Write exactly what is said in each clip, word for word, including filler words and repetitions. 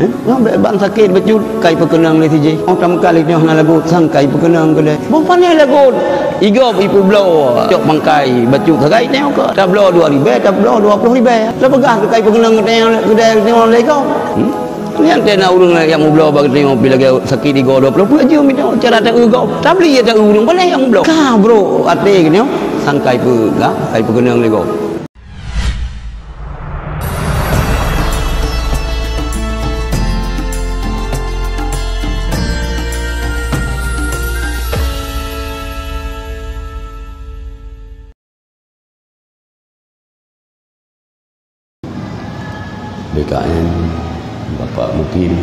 Nyoe bèk ban sakét bacut, ka ipeukeunong lé si jih. Oh, tameukat lé nyoe hana lagot, sang ka ipeukeunong keudéh. Boh panéh lagot. Igob ipeubloe cok pangkai bacut sagai nyoe keuh. Tabloe dua ribèe, tabloe dua ploh ribèe. Tapeugah keu ka ipeukeunong keudéh, keudéh nyoe lé gob. Hmm? Nyan teuh na ureueng nyang meubloe bak nyoe pih lagèe sakét igob dua ploh peuet jeuem nyoe cara ta-eu gob. Tabli ya ta-eu ureueng panéh nyang meubloe. Ka brok até nyoe, sang ka ipeugah, ka ipeukeunong lé gob. B K M, Bapak Mukim,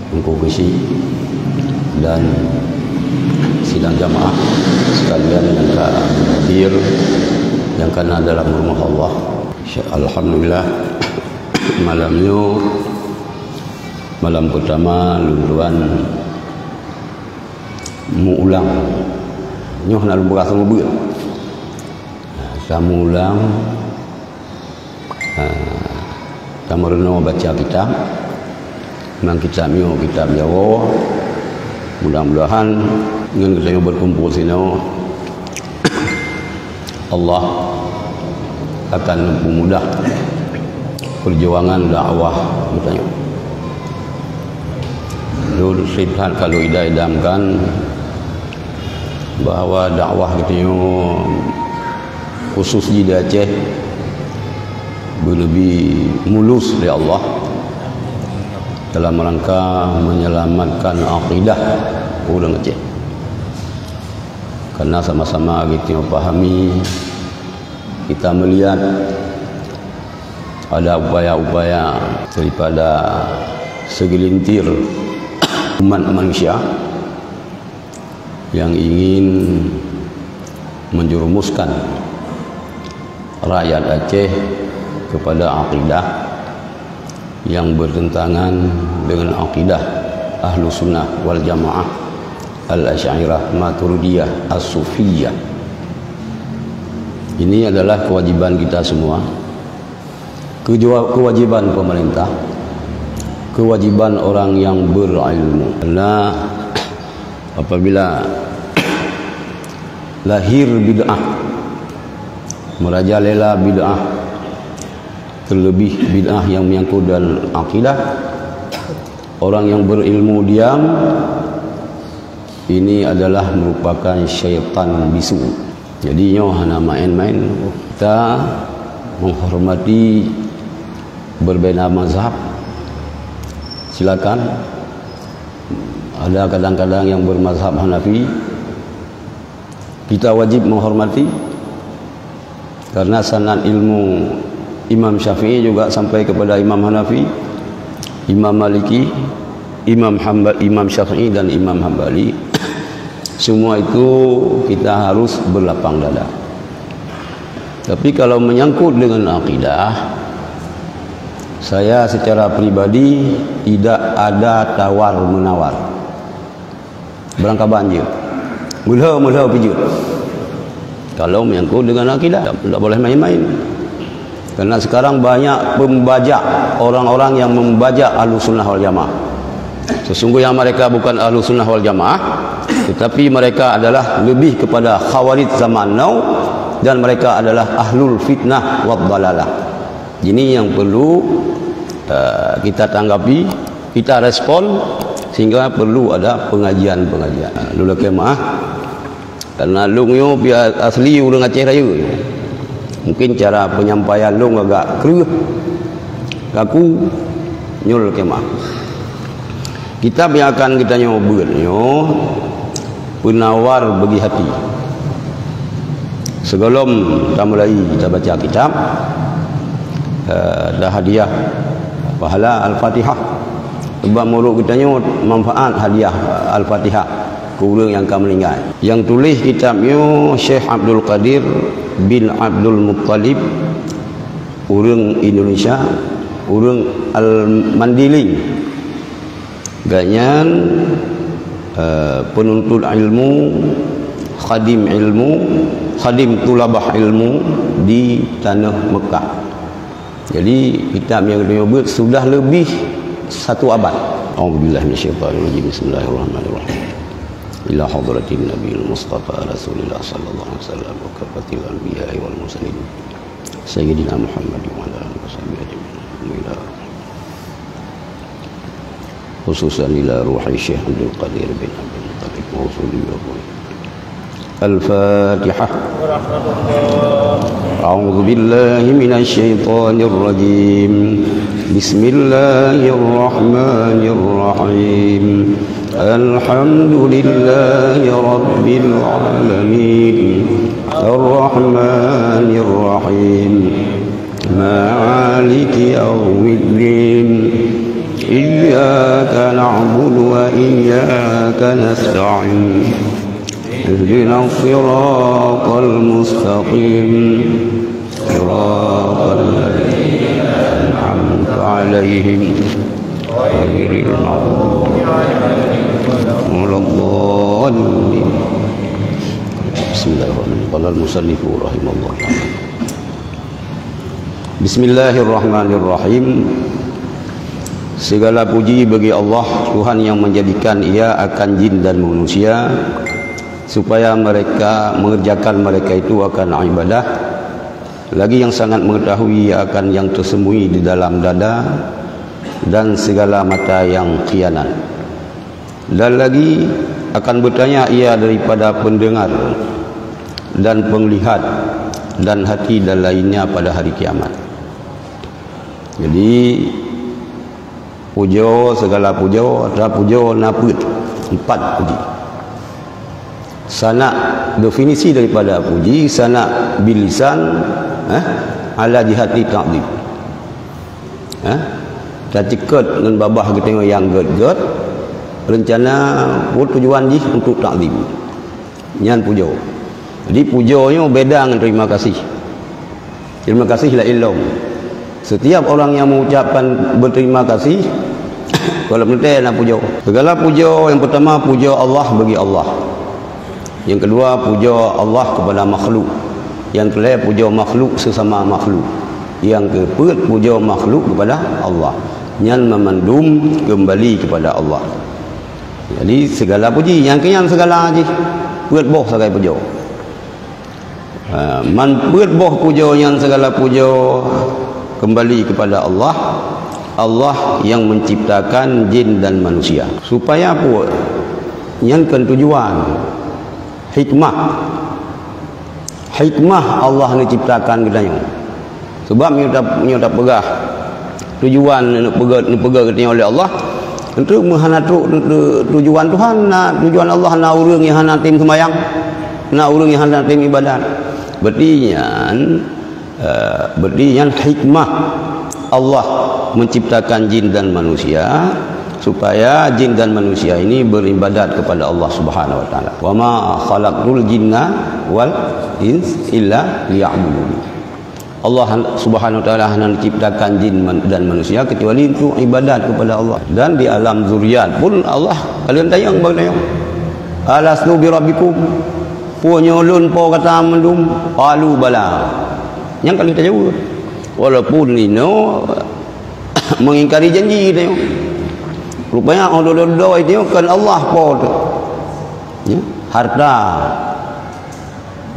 Teungku Keuchik, dan sidang jamaah sekalian nyang ka hadir, nyang ka na dalam rumoh Allah. Alhamdulillah, malam nyoe malam peutama lôn tuan meuulang. Nyoe hana lôn peugah seumeubeuet. Tameuulang, ha, tameurunoe baca kitab. Nang kitab nyoe kitab Jawoe. Mudah-mudahan ngon geutanyoe beukumpul sinoe, Allah akan mempermudah perjuangan dakwah geutanyoe. Lôn sép that ka lôn idam-idamkan bahwa dakwah geutanyoe khusus jih di Aceh beuneubri mulus lé Allah dalam rangka menyelamatkan akidah ureueng Aceh. Karena sama-sama geutanyoe pahami, kita melihat ada upaya-upaya daripada segelintir umat manusia yang ingin menjerumuskan rakyat Aceh kepada akidah yang bertentangan dengan akidah Ahlussunnah wal Jamaah, Al-Asy'ariyah, Maturidiyah, As-Sufiyah. Ini adalah kewajiban kita semua. Kejua-, kewajiban pemerintah, kewajiban orang yang berilmu. Karena apabila lahir bid'ah, merajalela bid'ah, terlebih bid'ah yang menyangkut dengan akidah, orang yang berilmu diam, ini adalah merupakan syaitan bisu. Jadi, nyoe hana main-main. Kita menghormati berbeda mazhab. Silakan. Ada kadang-kadang yang bermazhab Hanafi. Kita wajib menghormati. Karena sanad ilmu Imam Syafi'i juga sampai kepada Imam Hanafi, Imam Maliki, Imam Hamba-, Imam Syafi'i dan Imam Hambali. Semua itu kita harus berlapang dada. Tapi kalau menyangkut dengan akidah, saya secara pribadi tidak ada tawar-menawar. Beurangkaban jeuet. Meulhö-meulhö pih jeuet. Kalau menyangkut dengan akidah, tidak boleh main-main. Karena sekarang banyak pembajak, orang-orang yang membajak Ahlussunnah wal Jamaah. Sesungguhnya mereka bukan Ahlussunnah wal Jamaah, tetapi mereka adalah lebih kepada Khawarij zaman now dan mereka adalah ahlul fitnah wad dalalah. Ini yang perlu, eh, kita tanggapi, kita respon, sehingga perlu ada pengajian-pengajian. Lôn lakèe meu'ah, karena lôn nyoe pih asli ureueng Aceh Rayeuk. Mungkin cara penyampaian lôn agak kreueh, kaku, nyoe lôn lakèe meu'ah. Kitab nyang akan geutanyoe beuet nyoe Penawar Bagi Hati. Sigohlom tamulai tabaca kitab, eh, tahadiah pahala Al-Fatihah. Sebab meunurot geutanyoe manfaat hadiah Al-Fatihah keu ureueng nyang ka meuninggai. Nyang tuléh kitab nyoe Syekh Abdul Qadir bin Abdul Muttalib, ureueng Indonesia, ureueng Al-Mandiling. Gobnyan, eh, penuntut ilmu, khadim ilmu, khadim tulabah ilmu di tanah Mekah. Jadi, kitab nyang geutanyoe beuet sudah leubeh satu abad. A'udzubillahi minasyaitonirrajim. Bismillahirrahmanirrahim. Ila hadratin Nabil Mustafa Rasulillah sallallahu alaihi wasallam wa kafatil anbiya'i wal mursalin. Sayyidina Muhammad wa ala alihi wa sahbihi ajma'in. Wa ila, khususan ila ruhi Syekh Abdul Qadir bin Abdul Muttalib wa usuli wa furu'i. Al-Fatihah. أعوذ بالله من الشيطان الرجيم. بسم الله الرحمن الرحيم. الحمد لله رب العالمين. الرحمن الرحيم. مالك يوم الدين. إياك نعبد وإياك نستعين. اهدنا الصراط المستقيم. صراط الذين أنعمت عليهم. غير المغضوب عليهم ولا الضالين. بسم الله الرحمن الرحيم. قال المصنف رحمه الله تعالى. Bismillahirrahmanirrahim. Segala puji bagi Allah, Tuhan yang menjadikan Ia akan jin dan manusia, supaya mereka mengerjakan mereka itu akan ibadah. Lagi yang sangat mengetahui akan yang tersembunyi di dalam dada dan segala mata yang khianat. Dan lagi akan bertanya Ia daripada pendengar dan penglihat dan hati dan lainnya pada hari kiamat. Jadi, pujoe, segala pujoe, atra pujoe na peuet, empat puji. Sanak, definisi daripada puji, sanak bilisan, eh, ala jihati ta'zim. Eh, taceukeut ngon babah geutanyoe nyang gét-gét, reuncana pun tujuan jih untuk ta'zim. Nyan pujoe. Jadi, pujoe nyoe beda ngon terima kasih. Terima kasih laén lom. Setiap orang yang mengucapkan berterima kasih, kalau meunteue na pujoe. Segala pujoe, yang pertama, pujoe Allah bagi Allah. Yang kedua, pujoe Allah kepada makhluk. Yang keulhèe, pujoe makhluk sesama makhluk. Yang keupeuet, pujoe makhluk kepada Allah. Nyan meumandum keumbali kepada Allah. Jadi, segala puji, nyang keu nyan segala jih, peuet boh sagai pujoe. Ha, man peuet boh pujoe nyan segala pujoe keumbali kepada Allah, Allah yang menciptakan jin dan manusia. Supaya peue? Nyan kan tujuan, hikmah. Hikmah Allah neuciptakan geutanyoe. Sebab meunyoe ta-, meunyoe tapeugah tujuan neupeugah, neupeugah geutanyoe lé Allah, tentu meuhana trok tu-, tu-, tujuan Tuhan, na tujuan Allah na ureuëng nyang hana tem seumayang, na ureuëng nyang hana tem ibadat. Berarti nyan, eh, berarti nyan hikmah Allah menciptakan jin dan manusia, supaya jin dan manusia ini beribadat kepada Allah Subhanahu wa Taala. "Wa ma khalaqtul jinna wal ins illa liya'budun." Allah Subhanahu wa Taala hana menciptakan jin man-, dan manusia kecuali untuk ibadat kepada Allah. Dan di alam zuriat pun Allah kalian tanyong bak tanyong, "Alastu birabbikum?" Peue nyoe lôn po gata mandum? Qalu bala. Nyang ka lheueh tajaweueb. Walaupun inoe mengingkari janji teuh. Rupanya oh dodo-dodo itu kan Allah po teuh. Ya, harta,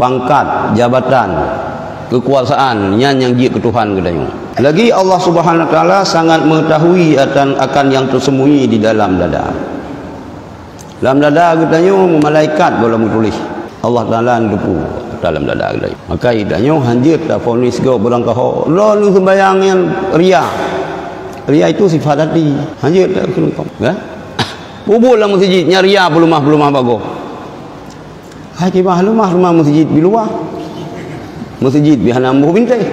pangkat, jabatan, kekuasaan, nyan nyang jeuet keu Tuhan geutanyoe. Lagi Allah Subhanahu wa Taala sangat mengetahui akan, akan yang tersembunyi di dalam dada. Lam dada geutanyoe malaikat gohlom geutuléh. Allah Taala neuteupeue dalam dada geutanyoe. Maka geutanyoe hanjeuet tafonis gob beurangkaho. Lôn seumbahyang nyan ria. Ria itu sifat hati. Hanjeuet takheun, ya? Peubuet lam meuseujid nyan ria peuleumah-peuleumah bagoe. Hai kibah leumah rumoh meuseujid di luwa. Meuseujid pih hana amboh bintéh.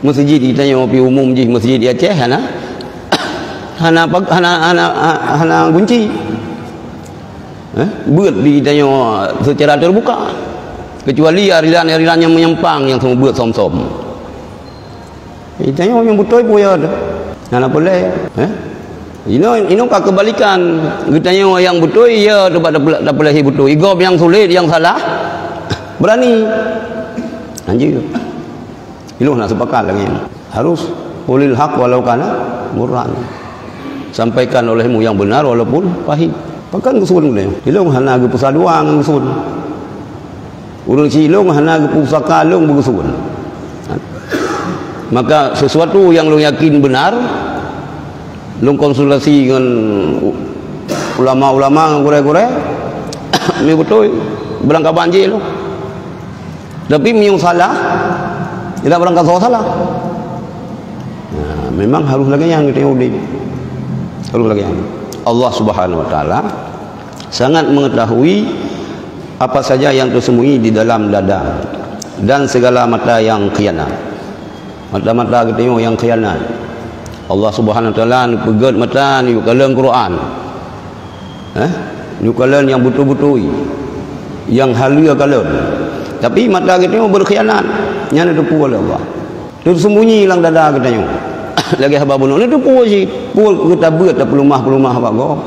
Meuseujid geutanyoe pih umum jih meuseujid di Aceh hana. Hana pag-, hana, hana, hana gunci. Eh, beuet di geutanyoe secara terbuka. Kecuali ariran-ariran nyang meunyimpang nyang seumeubeuet som-som. Geutanyoe nyang beutôi peue ya teuh. Hana peureulèe, eh? Inoe, inoe ka keubalikan. Geutanyoe nyang beutôi ya teuh bak tapeu-, tapeuleuhi beutôi. Gob nyang sulet, nyang salah, beurani. Hanjeuet. Ilôn na seupakat lagèe nyan. Harus qulil haq walau kana murran. Sampaikan olehmu yang benar walaupun pahit. Pakon geusuôn geutanyoe? Ilông hana geupeusaduwa ngon geusuôn. Ureuëng silông hana geupusaka lông beugeusuôn. Maka sesuatu yang lông yakin benar, lông konsultasi ngon ulama-ulama, ngon gurée-gurée, mi beutôi, barangkaban jih lông. Tapi meunyoe salah, tidak barangkasoe salah. Nah, memang harus lagée nyan geutanyoe udeb. Harus lagée nyan. Allah Subhanahu wa Taala sangat mengetahui apa saja yang tersembunyi di dalam dada dan segala mata yang khianat. Mata-mata geutanyoe nyang khianat. Allah Subhanahu wa Taala neupeugét mata neuyue kalon Quran. Eh? Neuyue kalon nyang beutôi-beutôi. Nyang haleue kalon. Tapi mata geutanyoe beukhianat. Nyan neuteupeue lé Allah. Teuseumbunyi lam dada geutanyoe. Lagée haba bunoe neuteupeue cit. Peue keu tabeuet tapeuleumah-peuleumah bak gob.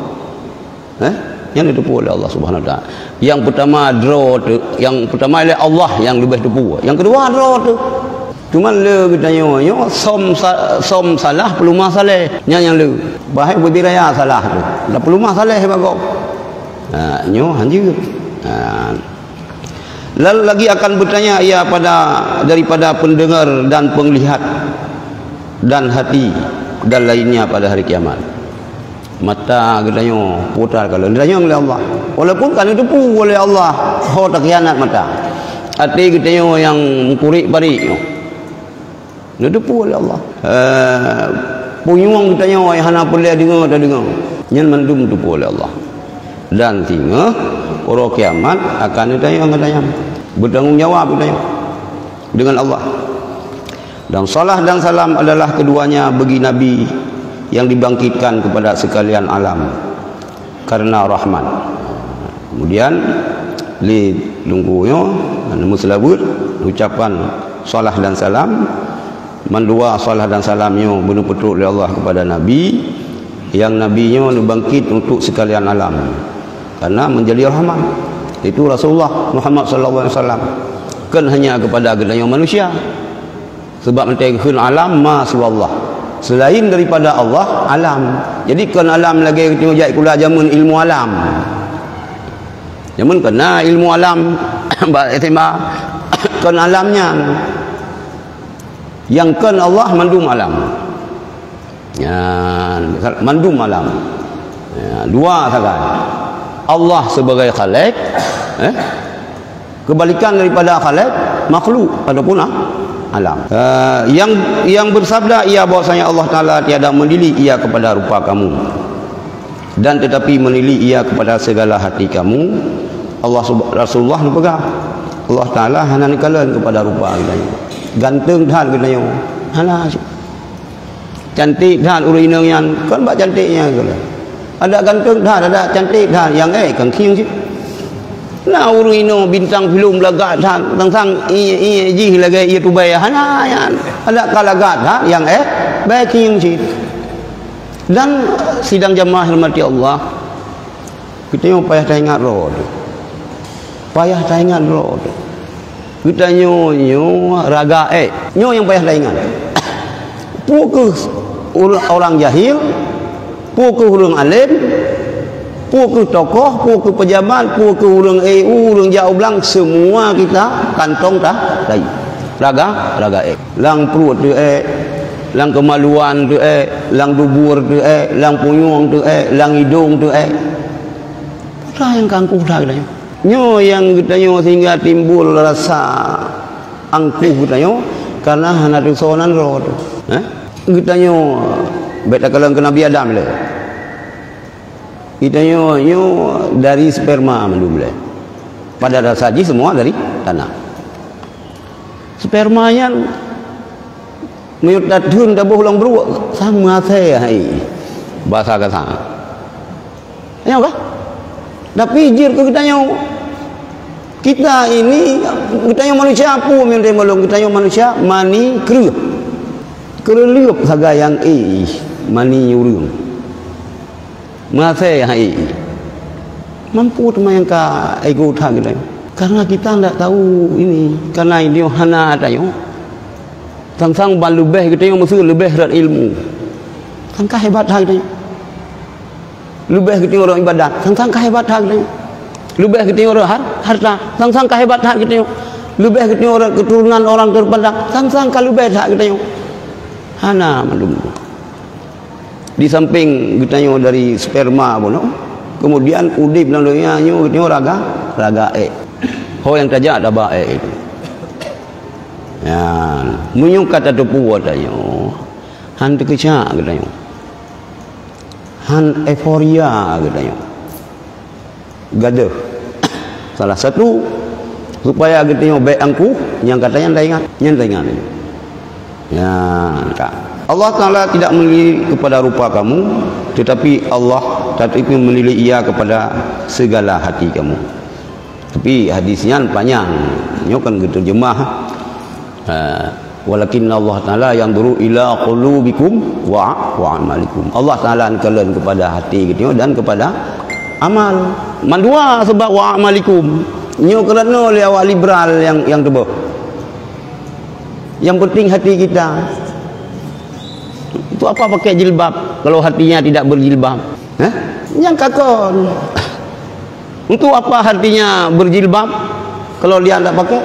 Eh? Nyan neuteupeue lé Allah Subhanahu wa Taala. Nyang peutama droe teuh, nyang peutama lé Allah nyang leubeh teupeue. Nyang keudua droe teuh. Cuman lé geutanyoe nyoe som sa-, som salah peuleumah saleh. Nyan nyang lé. Bahai bubé raya salah teuh. Dah peuleumah saleh bak gob. Ha, nyoe hanjeuet. Ha. Lalu lagi akan bertanya ia pada daripada pendengar dan penglihat dan hati dan lainnya pada hari kiamat. Mata geutanyoe putar kalau ditanyong lé Allah. Walaupun ka neuteupeue lé Allah ho takhianat mata. Até geutanyoe nyang meukurik-parik nyoe. Neuteupeue lé Allah. Eh, punyueng geutanyoe nyang hana peureulée deungoe tadeungoe. Nyan mandum neuteupeue lé Allah. Dan singoh uroe kiamat akan neutanyong geutanyoe. Bertanggung jawab geutanyoe dengan Allah. Dan salah dan salam adalah keduanya bagi Nabi yang dibangkitkan kepada sekalian alam karena rahmat. Kemudian lé lungku nyoe, nama selawat, ucapan salah dan salam, mandua salah dan salam nyoe beuneupeutôk lé Allah kepada Nabi, yang Nabi nyoe neubangkit untuk sekalian alam karena menjadi rahmat. Itu Rasulullah Muhammad sallallahu alaihi wasallam. Kon hanya kepada geutanyoe manusia. Sebab mantong kheun alam ma siwallah. Selain daripada Allah, alam. Jadi kon alam lagée geutanyoe jak sikula jameun ilmu alam. Jameun kena ilmu alam bak S M A. Kon alam nyan. Nyang kon Allah mandum alam. Nyan, mandum alam. Ya, dua sagai. Allah sebagai Khalik, eh? Kebalikan daripada Khalik, makhluk ataupun a-, alam. Eh, yang yang bersabda ia bahwasanya Allah Taala tiada menilik ia kepada rupa kamu dan tetapi menilik ia kepada segala hati kamu. Allah Sub-, Rasulullah neupeugah, Allah Taala hana neukalon kepada rupa geutanyoe. Ganteng that geutanyoe. Hana. Cantik that ureuëng inong nyan, kon bak cantik nyan keuh. Ada ganteng that, ada cantik that, nyang ék kan khieng cit. Na ureuëng inong bintang filem lagak that, sang-sang ié-ié jih lagée ié tubai, hana nyan. Ada ka lagak that, nyang ék, bék khieng cit. Dan sidang jamaah rahmati Allah, geutanyoe payah taingat droe teuh. Payah taingat droe teuh. Geutanyoe nyoe raga ék. Nyoe nyang payah taingat. Peue keuh ureuëng, orang jahil, peue keuh ureuëng além, peue keuh tokoh, peue keuh pejabat, peue keuh ureuëng A U, ureuëng jak u blang, semua kita kantong ta-, tai. Raga, raga ék. Lam pruet teuh ék, lam keumaluan teuh ék, lam dubur teuh ék, lam punyueng teuh ék, lam idong teuh ék. Peue nyang ka angkuh that geutanyoe? Nyoe nyang geutanyoe sehingga timbul rasa angkuh geutanyoe karena hana teusoe nan droe teuh. Eh? Geutanyoe bék takalon keu Nabi Adam lé. Geutanyoe nyoe dari sperma mandum lé. Pada dasar jih semua dari tanah. Sperma nyan meunyoe tatheun taboh lam bruek, sama asai hai. Bahasa kasar. Nyoe kah? Tapi jeuet keu geutanyoe. Kita ini, geutanyoe manusia peue meuntée malôn, geutanyoe manusia mani kreueh. Keureuleub sagai nyang éh mani ureuëng. Meuasai hai. Mampu teuma nyang ka ego that geutanyoe. Karena kita ndak tahu ini, karena ini hana tanyoe. Sang-sang ban leubeh geutanyoe meuseu leubeh rot ilmu. Kan ka hebat that geutanyoe. Leubeh geutanyoe ureuëng ibadat, sang-sang ka hebat that geutanyoe. Leubeh geutanyoe ureuëng har-, harta, sang-sang ka hebat that geutanyoe. Leubeh geutanyoe ureuëng keuturonan orang terpandang, sang-sang ka leubeh that geutanyoe. Hana mandum. Di samping geutanyoe dari sperma bunoe, kemudian udeb lam donya nyoe geutanyoe raga, raga ék. Ho nyang tajak taba ék itu. Ya, meunyoe ka tateupeue tanyoe, han teukeucak geutanyoe. Han euforia geutanyoe. Gadoh. Salah satu, supaya geutanyoe bék angkuh, nyang kata nyan taingat, nyan taingat. Ya, ka. Allah Taala tidak menilai kepada rupa kamu, tetapi Allah, tetapi menilai ia kepada segala hati kamu. Tapi hadis nyan panyang. Nyoe kan geuterjemah, ha, "Walakinna Allah Taala yanzuru ila qulubikum wa, wa amalikum." Allah Taala neukalon kepada hati geutanyoe dan kepada amal. Mandua sebab "wa amalikum". Nyoe keureunoe lé awak liberal nyang, nyang tuboh. Yang penting hati kita. Untuk apa pakai jilbab kalau hatinya tidak berjilbab? Hah? Nyang ka kon. Untuk apa hatinya berjilbab kalau dia tak pakai?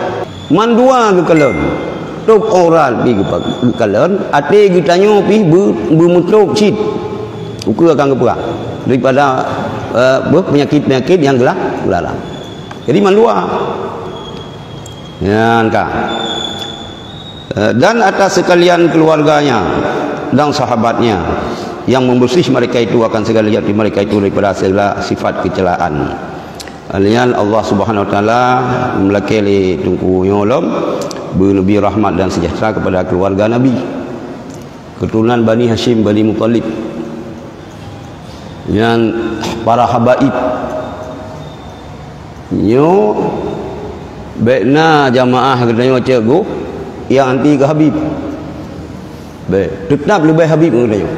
Mandua geukalon. Top aurat pih geupa-, geukalon, até geutanyoe pih beu-, beumeutrok cit. Ukeue akan geupeugah daripada, eh, apa, penyakit-penyakit yang gela-, geularang. Jadi mandua. Nyan ka. Eh, dan atas sekalian keluarganya dan sahabatnya yang membersih mereka itu akan segala jati mereka itu daripada segala sifat kecelaan. Alian Allah Subhanahu Wa Taala meulakée lé Teungku nyoe lom beu Nabi rahmat dan sejahtera kepada keluarga Nabi, keturunan Bani Hashim, Bani Muttalib. Nyan para habaib. Nyoe bék na jamaah geutanyoe cok goh nyang anti keu Habib. Bék, teutab leubeh Habib ngon geutanyoe.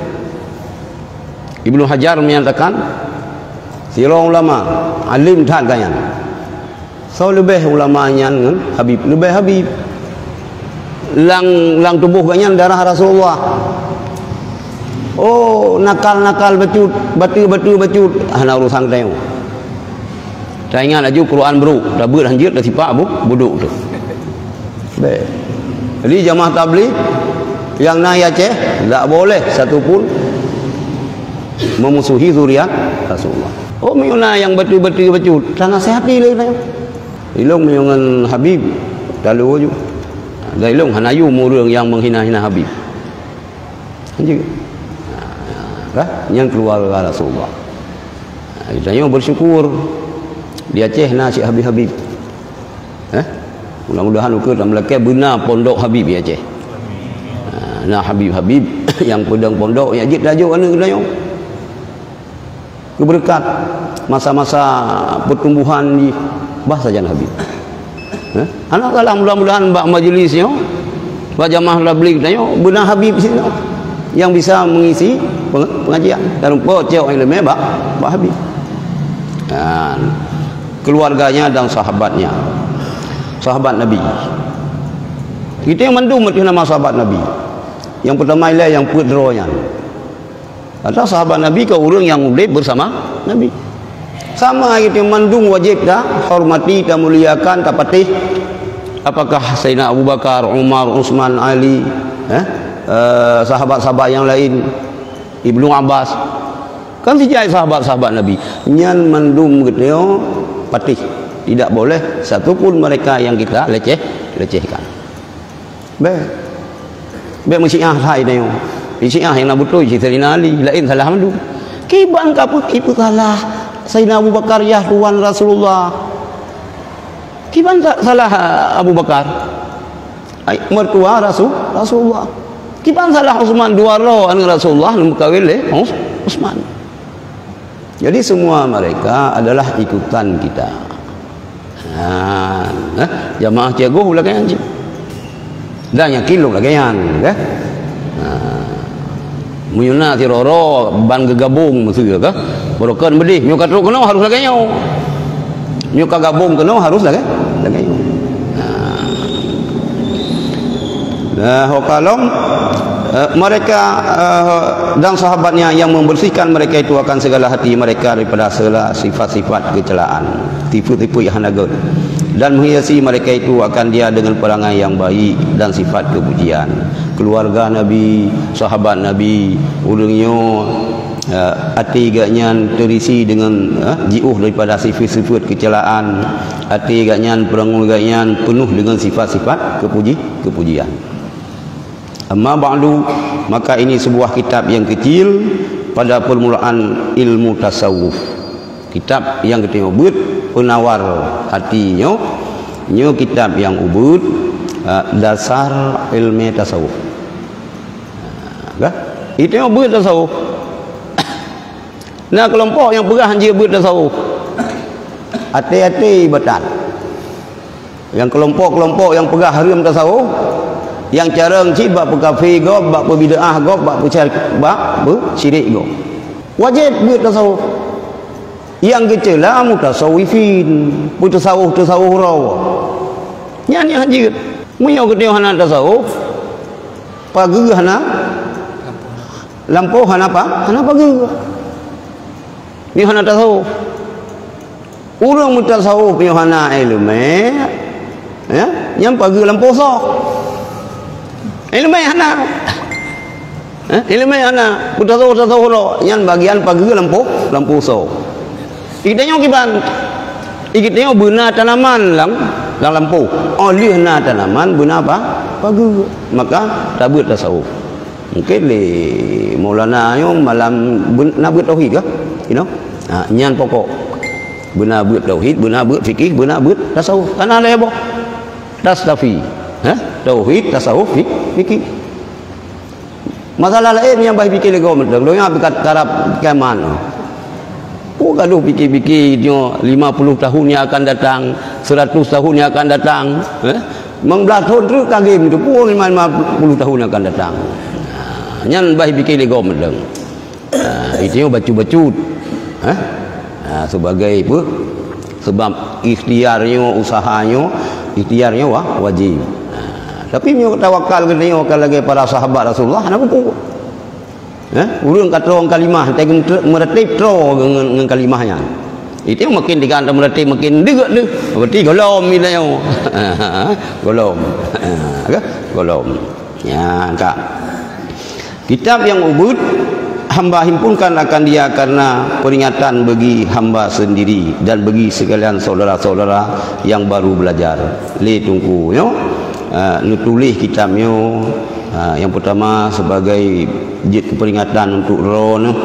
Ibnu Hajar menyatakan, sidroe ulama, alim that gobnyan. Soe leubeh ulama nyan ngon Habib? Leubeh Habib. Lam, lam tuboh gobnyan darah Rasulullah. Oh, nakal-nakal bacut, bateue-bateue bacut, hana urosan tanyoe. Taingat laju Quran brôk, tabeuet hanjeuet, tasipak bu-, budôk tu. Bék. Jadi jamaah tabligh nyang na di Aceh, tak boleh satu pun memusuhi zuriat Rasulullah. Oh, meunyoe na nyang bateue-bateue bacut, tanasihati lé tanyoe. Ilôn meunyoe ngon Habib, talu ju. Dan ilôn hana yum ureuëng nyang menghina-hina Habib. Kan? Nyan keuluwarga Rasulullah. Geutanyoe bersyukur di Aceh na cit Habib-Habib. Eh? Mudah-mudahan ukeue tameulakée beuna pondok Habib di Aceh. Na Habib-Habib nyang peudong pondok nyang jeuet tajok aneuk geutanyoe. Keubeureukat masa-masa peutumbuhan jih, bah sajan Habib. Eh? Hana salah, mudah-mudahan bak majlis nyoe, bak jamaah tabligh tanyoe, beuna Habib sinoe nyang bisa mengisi peng-, pengajian. Dan po cok ileumé bak, bak Habib. Dan keluarganya dan sahabatnya. Sahabat Nabi. Kita nyang mandum meutuh nama sahabat Nabi. Yang pertama ialah yang peuet droe nyan. Atau sahabat Nabi ke ureuëng nyang udeb bersama Nabi. Sama itu mandum wajib dah hormati, tamuliakan, tapatih. Apakah Sayyidina Abu Bakar, Umar, Utsman, Ali, eh, eh, sahabat-sahabat yang lain, Ibnu Abbas, kan sijai sahabat-sahabat Nabi. Nyan mandum geutanyoe patih. Tidak boleh satu pun mereka yang kita leceh, lecehkan. Bék. Bék meusiah hai tanyoe. Syiah nyang na beutôi cit Saidina Ali, laén salah mandum. Kiban ka peu-, ipeusalah Saidina Abu Bakar yah tuan Rasulullah. Kiban sa-, salah Abu Bakar? Ai, mertua Rasul, Rasulullah. Kiban salah Utsman dua droe aneuk Rasulullah neumeukawen lé Us-, Utsman. Jadi semua mereka adalah ikutan kita. Ha, eh, jamaah Ciguh lagée nyan cit. Dan yakin lôn lagée nyan, kan? Ha. Meunyoe na sidroe-droe ban geugabong miseue ka, barokon beudeh, nyoe ka trok keunoe harus lagée nyoe. Nyoe ka gabong keunoe harus lagée, lagée nyoe. Ha. Nah, ho kalon, Eh, mereka, eh, dan sahabatnya yang membersihkan mereka itu akan segala hati mereka daripada segala sifat-sifat kecelaan, tipu-tipu yang hana gét, dan menghiasi mereka itu akan dia dengan perangai yang baik dan sifat kepujian. Keluarga Nabi, sahabat Nabi, ureuëng nyoe, eh, até geuh nyan terisi dengan, eh, jiôh daripada sifat-sifat kecelaan, até geuh nyan, peurangui geuh nyan penuh dengan sifat-sifat kepuji-, kepujian. Amma ba'du, maka ini sebuah kitab yang kecil pada permulaan ilmu tasawuf. Kitab nyang geutanyoe beuet, Penawar Hati nyoe, nyoe kitab nyang ubeuet, ah, dasar ilmu tasawuf. Ka? Itu nyang beuet tasawuf. Na keulompok nyang peugah hanjeuet beuet tasawuf. Até-até batat. Nyang keulompok-keulompok nyang peugah hareuem tasawuf, nyang carông cit bak peukafé gob, bak peubid'ah gob, bak peusyar-, bak peusyirik gob. Wajéb beuet tasawuf. Nyang geuceula mutasawwifin, peutasawuf-tasawuf uroe. Nyan nyang hanjeuet. Meunyoe geutanyoe hana tasawuf, pageue hana, lampôh hana pa-, hana pageue. Nyoe hana tasawuf. Ureuëng meutasawuf nyoe hana iéleumé, ya, nyan pageue lampôh soe. Iéleumé hana. Eh, iéleumé hana. Meutasawuf-tasawuf uroe, nyan bagian pageue lampôh, lampôh soe. Geutanyoe kiban. Geutanyoe beuna tanaman lam, lam lampôh. Óh lheueh na tanaman beuna pa-, pageue. Maka tabeuet tasawuf. Mungkin lé Maulana nyoe malam beu-, na beuet tauhid kah? You know? Ha, nyan pokok. Beuna beuet tauhid, beuna beuet fikih, beuna beuet tasawuf. Kana lhée boh. Tastafi. Ha? Tauhid, tasawuf, fi-, fikih. Masalah laén nyang bah pikir lé gob mantong. Donya beukat karab kiamat. Oh, gaduh pikir-pikir nyoe lima puluh tahun yang akan datang, seratus tahun yang akan datang, eh? Membelah tahun terus kagem tu pun lima puluh tahun yang akan datang. Ha, nyan bah pikir lé gob mantong. Ha, itu nyoe bacut-bacut. Ha? Ha, sebagai apa? Sebab ikhtiar nyoe, usaha nyoe, ikhtiar nyoe wa-, wajib. Ha, tapi meunyoe tawakal geutanyoe akan lagée para sahabat Rasulullah, hana pupuk. Eh, ureuëng ka troe kalimah, teuka meure-, meureuteb troe ngon, ngon kalimah nyan. Itu makin digantung meureuteb makin deuk deuh. Berarti golom geutanyoe. Golom. Ha, ka? Golom. Ya, ka. Kitab nyang ubeuet hamba himpunkan akan dia karena peringatan bagi hamba sendiri dan bagi sekalian saudara-saudara yang baru belajar. Lé Teungku nyoe, ah, neutuléh kitab nyoe, ah, nyang peutama sebagai jeuet keu peringatan untuk droeneuh,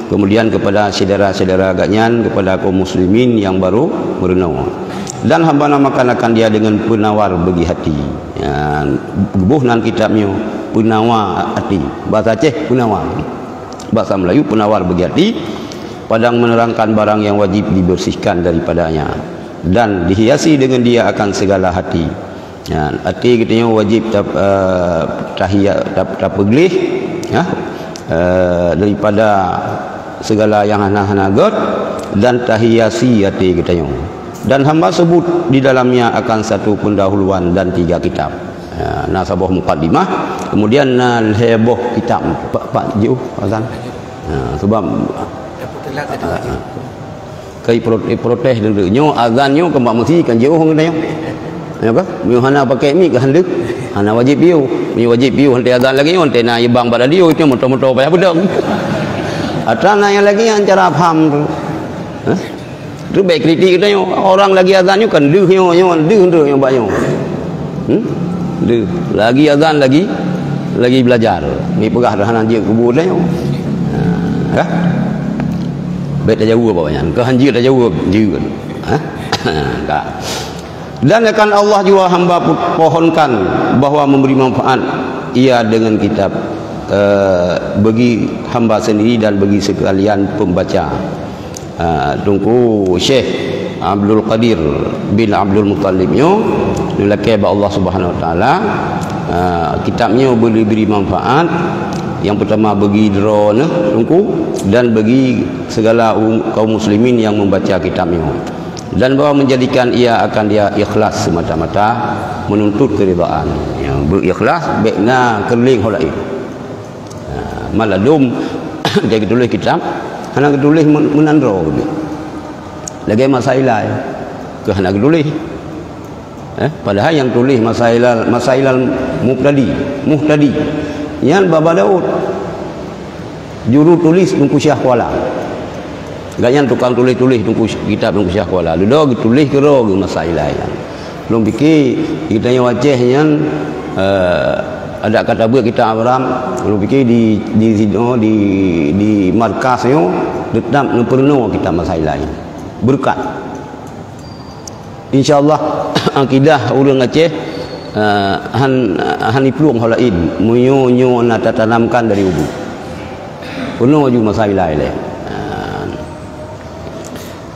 kemudian kepada syedara-syedara geuhnyan, kepada kaum muslimin nyang baru meurunoe. Dan hamba namakan akan dia dengan penawar bagi hati. Ya, geuboh nan kitab nyoe, Penawa Hati. Bahasa Aceh, penawa. Bahasa Melayu, penawar bagi hati. Padang menerangkan barang yang wajib dibersihkan daripadanya dan dihiasi dengan dia akan segala hati. Ya, hati geutanyoe wajib tap-, eh, tahia-, tap-, tapeugleh, ya, eh, daripada segala yang hana-hana gét dan tahiasi hati geutanyoe. Dan hamba sebut di dalamnya akan satu pendahuluan dan tiga kitab. Ya, na saboh mukadimah, kemudian na lhée boh kitab. Pak, Pak Jiu, Azan. Ya, sebab, ah, Kai pro-, eh, protes dulu. Nyoe azan nyoe keumbang meusi kan jiôh ngon nyoe. Ya kan? Nyoe hana pakai mik kan deuh. Hana wajib piôh. Nyoe wajib piôh hante azan lagi nyoe, hante na ibang bak radio itu moto-moto payah beudong. Atra na nyang lagi nyang cara paham tu. Hah? Tu baik kritik kita nyoe. Orang lagi azan nyoe kan deuh nyoe, nyoe deuh tu nyoe bak nyoe. Hmm? Deuh. Lagi azan lagi, lagi belajar. Ni peugah dah hana jeuet kubu dah nyoe. Ha. Baik tajaweueb awak nyan. Keu hanjeuet tajaweueb, jeuet. Ha? Ka. Dan akan Allah jua hamba pu-, pohonkan bahwa memberi manfaat ia dengan kitab, eh, bagi hamba sendiri dan bagi sekalian pembaca. Ah, Teungku Syekh Abdul Qadir bin Abdul Muttalib nyoe, neulakée bak Allah Subhanahu Wa Taala, ah, kitab nyoe beu-, bri manfaat, nyang peutama bagi droeneuh Teungku dan bagi segala um-, kaum muslimin nyang membaca kitab nyoe. Dan bahwa menjadikan ia akan dia ikhlas semata-mata menuntut keridaan. Nyang beu-, ikhlas, bék na keulieng ho laén. Malah dum, dia geutuléh kitab, hana geutuléh men-, meunan droe geuh. Lagée masa ilai, keu hana geutuléh. Eh, padahai nyang tuléh masa ilal, masa ilal mubtadi, muhtadi. Nyan Baba Daud. Juru tulis Teungku Syah Kuala. Gobnyan tukang tuléh-tuléh Teungku Sy-, kitab Teungku Syah Kuala. Dudoe geutuléh keudroe geuh masa ilai nyan. Lôn pike geutanyoe Aceh nyan, eh, adak ka tabeuet kitab Abraham, lôn pike di, di sinoe, di, di markas nyoe teutap neupeurunoe kitab masa ilai. Beureukat. Insya Allah, akidah ureuëng Aceh, eh, han, han iplueng ho laén, meunyoe nyoe na tatanamkan dari ubeut. Peunoh ju masa ilai lé. Ah.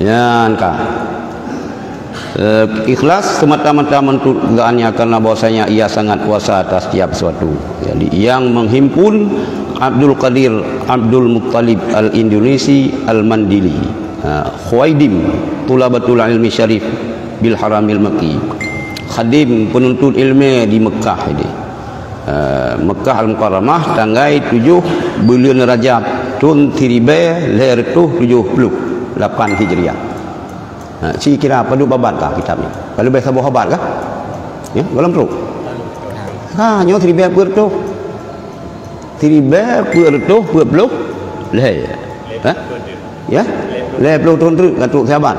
Nyan ka. Eh, ikhlas semata-mata menuntut keunggaannya karena bahwasanya ia sangat kuasa atas setiap sesuatu. Jadi, yang menghimpun Abdul Qadir Abdul Muttalib Al-Indonesi Al-Mandili. Ha, Khuwaidim, Thulabatul Ilmi Syarif bil Haramil Makki. Khadim penuntut ilmu di Mekah ini. Eh, Mekah Al-Mukarramah, tanggai tujoh buleuen Rajab, thon siribée lhée reutôh tujoh ploh lapan Hijriah. Ha, ci kira padub abad kah kitab nyoe? Ka leubeh saboh abad kah? Ya, golom trok. Ha, nyoe siribée peuet reutôh. Siribée peuet reutôh peuet ploh lhée. Ha? Ya? Lhée ploh thon treuk ka trok siaban.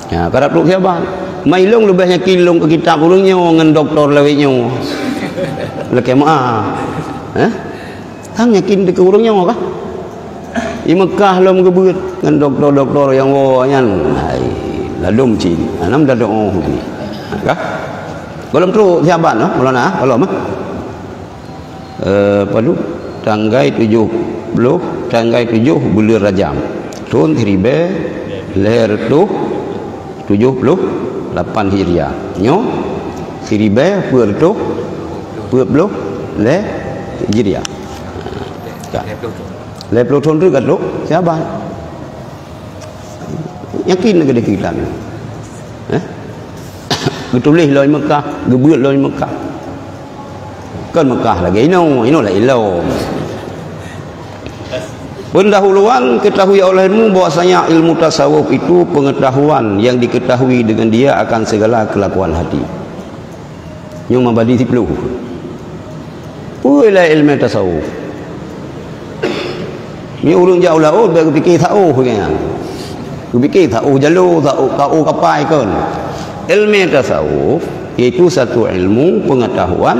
Ya, ka trok siaban. Mai lôn leubeh yakin lôn keu kitab ureuëng nyoe ngon doktor lawét nyoe. Lakée meu'ah. Ha? Tang yakin teuh keu ureuëng nyoe kah? Di Mekah lom geubeuet ngon doktor-doktor nyang woe nyan. Hai, ladom cit. Anam dadoe. Kah? Golom trok siaban, ha? Maulana, golom, ha? Eh, padub? Tanggai tujoh ploh, tanggai tujoh buleuen Rajab. Thon siribée lhée reutôh tujoh ploh lapan Hijriah. Nyoe siribée peuet reutôh peuet ploh lhée Hijriah. Ka. Lhée ploh thon treuk ka trok siaban. Yakin lagée kitab nyoe. Eh? Geutuléh lom Mekah, geubeuet lom Mekah. Kon Mekah lagée inoe, inoe laén lom. Pendahuluan, ketahui olehmu bahwasanya ilmu tasawuf itu pengetahuan yang diketahui dengan dia akan segala kelakuan hati. Nyoe mabadi siploh. Peue ilée ilmu tasawuf? Nyoe ureuëng jak u laôt bèk geupike sa'oh nyan. Geupike sa'oh jaloe, sa'oh, sa'oh kapai kon. Ilmu tasawuf yaitu satu ilmu pengetahuan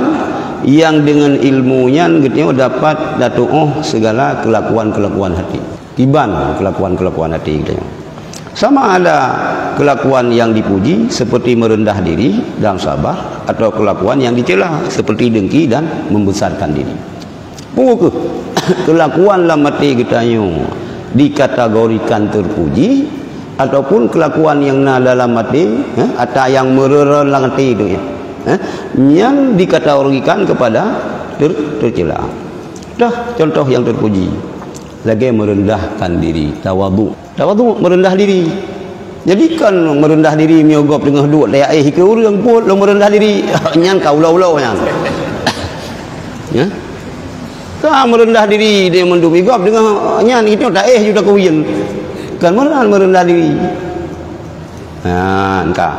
yang dengan ilmu nyan geutanyoe dapat tatu'oh segala kelakuan-kelakuan hati. Kiban kelakuan-kelakuan hati geutanyoe. Sama ada kelakuan yang dipuji seperti merendah diri dan sabar, atau kelakuan yang dicela seperti dengki dan membesarkan diri. Peue keuh kelakuan lam até geutanyoe dikategorikan terpuji, ataupun kelakuan nyang na dalam até, eh, ata nyang meureureuen lam até tu, eh, nyan dikategorikan kepada ter-, tercela. Dah contoh yang terpuji. Lagée meurendahkan diri, tawadhu. Tawadhu, meureudah diri. Jadi kon meureudah diri meunyoe gob teungoh duek tayaéh keu ureuëng peuet lom meureudah diri. Nyan ka ulo-ulo nyan. Ya? Ka meureudah diri dia mandum gob teungoh nyan itu taéh ju takuyun. Kon meureudah, meureudah diri. Nah, entah.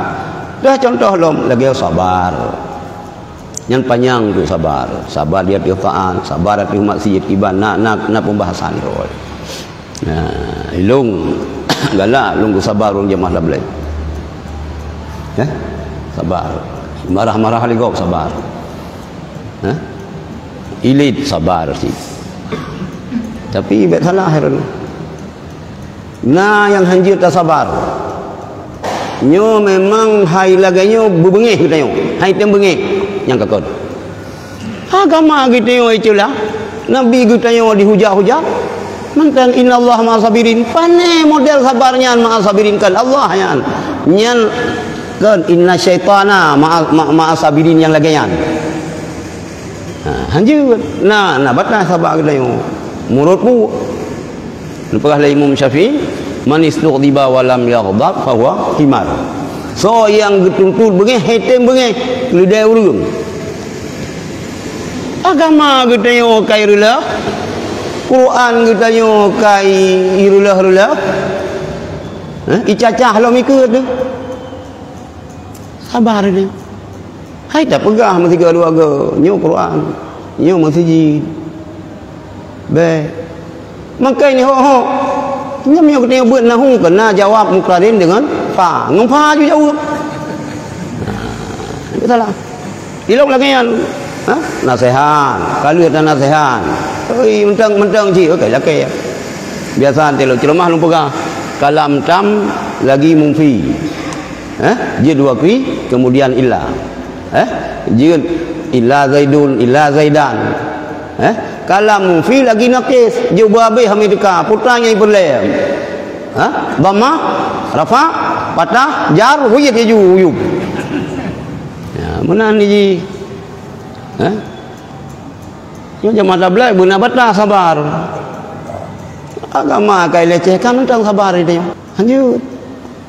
Dah contoh lom lagée sabar. Nyan panyang tu sabar. Sabar di ateueh taat, sabar ateueh maksiat kiban, na, na, na pembahasan tu. Nah, ilong galak lôn sabar ureuëng jamaah lam laén. Ya? Sabar. Marah-marah lé gob sabar. Ha? Ilit sabar cit. Tapi bèk salah hai. Na nyang hanjeuet tasabar. Nyoe memang hai lagée nyoe beubeungéh geutanyoe. Hai tem beungéh nyang kakon. Agama geutanyoe itulah Nabi geutanyoe dihujat-hujat. Mantong innallaha ma'as sabirin. Pane model sabar nyan ma'as sabirin kan Allah nyan. Nyan kan inna syaitana ma'a, ma-, ma'as sabirin nyang lagée nyan. Ha, hanjeuet. Na, na batas sabar geutanyoe. Meurot pu. Neupeugah lé Imam Syafi'i, "Man istughdiba wa lam yaghdab fahuwa himar." Soe nyang geutuntot beungéh, hetem beungéh, keulidai ureuëng. Agama geutanyoe kai reulah. Quran geutanyoe ka i-, ireulah-reulah, eh, icacah lom ikeue teuh. Sabar deh. Hai tapeugah meusigoe dua goe, nyoe Quran, nyoe meuseujid. Bèk. Maka ini hok-hok. Nyoe meunyoe geutanyoe beuet nahu keu na jawab muqarin deungon fa. Ngon fa ju jaweueb. Nah, itu salah. Ilok lagèe nyan. Ha? Nasèhat. Ka lheueh ta nasèhat. Oi, mantong-mantong cit. Oke, lakèe. Biasa teuh lôn ceramah lôn peugah. Kalam tam lagi munfi. Eh? Jeuet dua kali, kemudian illa. Eh? Jeuet illa Zaidun, illa Zaidan. Eh? Kalam munfi lagi naqis. Jeuet beuhabéh hami teuka. Putra nyang ipeulém. Ha? Dhammah, rafa, patah, jar, wujud laju, wujud. Ya, meunan ji. Eh? Nyoe jamaah tabligh beuna batas sabar. Agama ka ilecehkan teuntang sabar itu. Lanjut.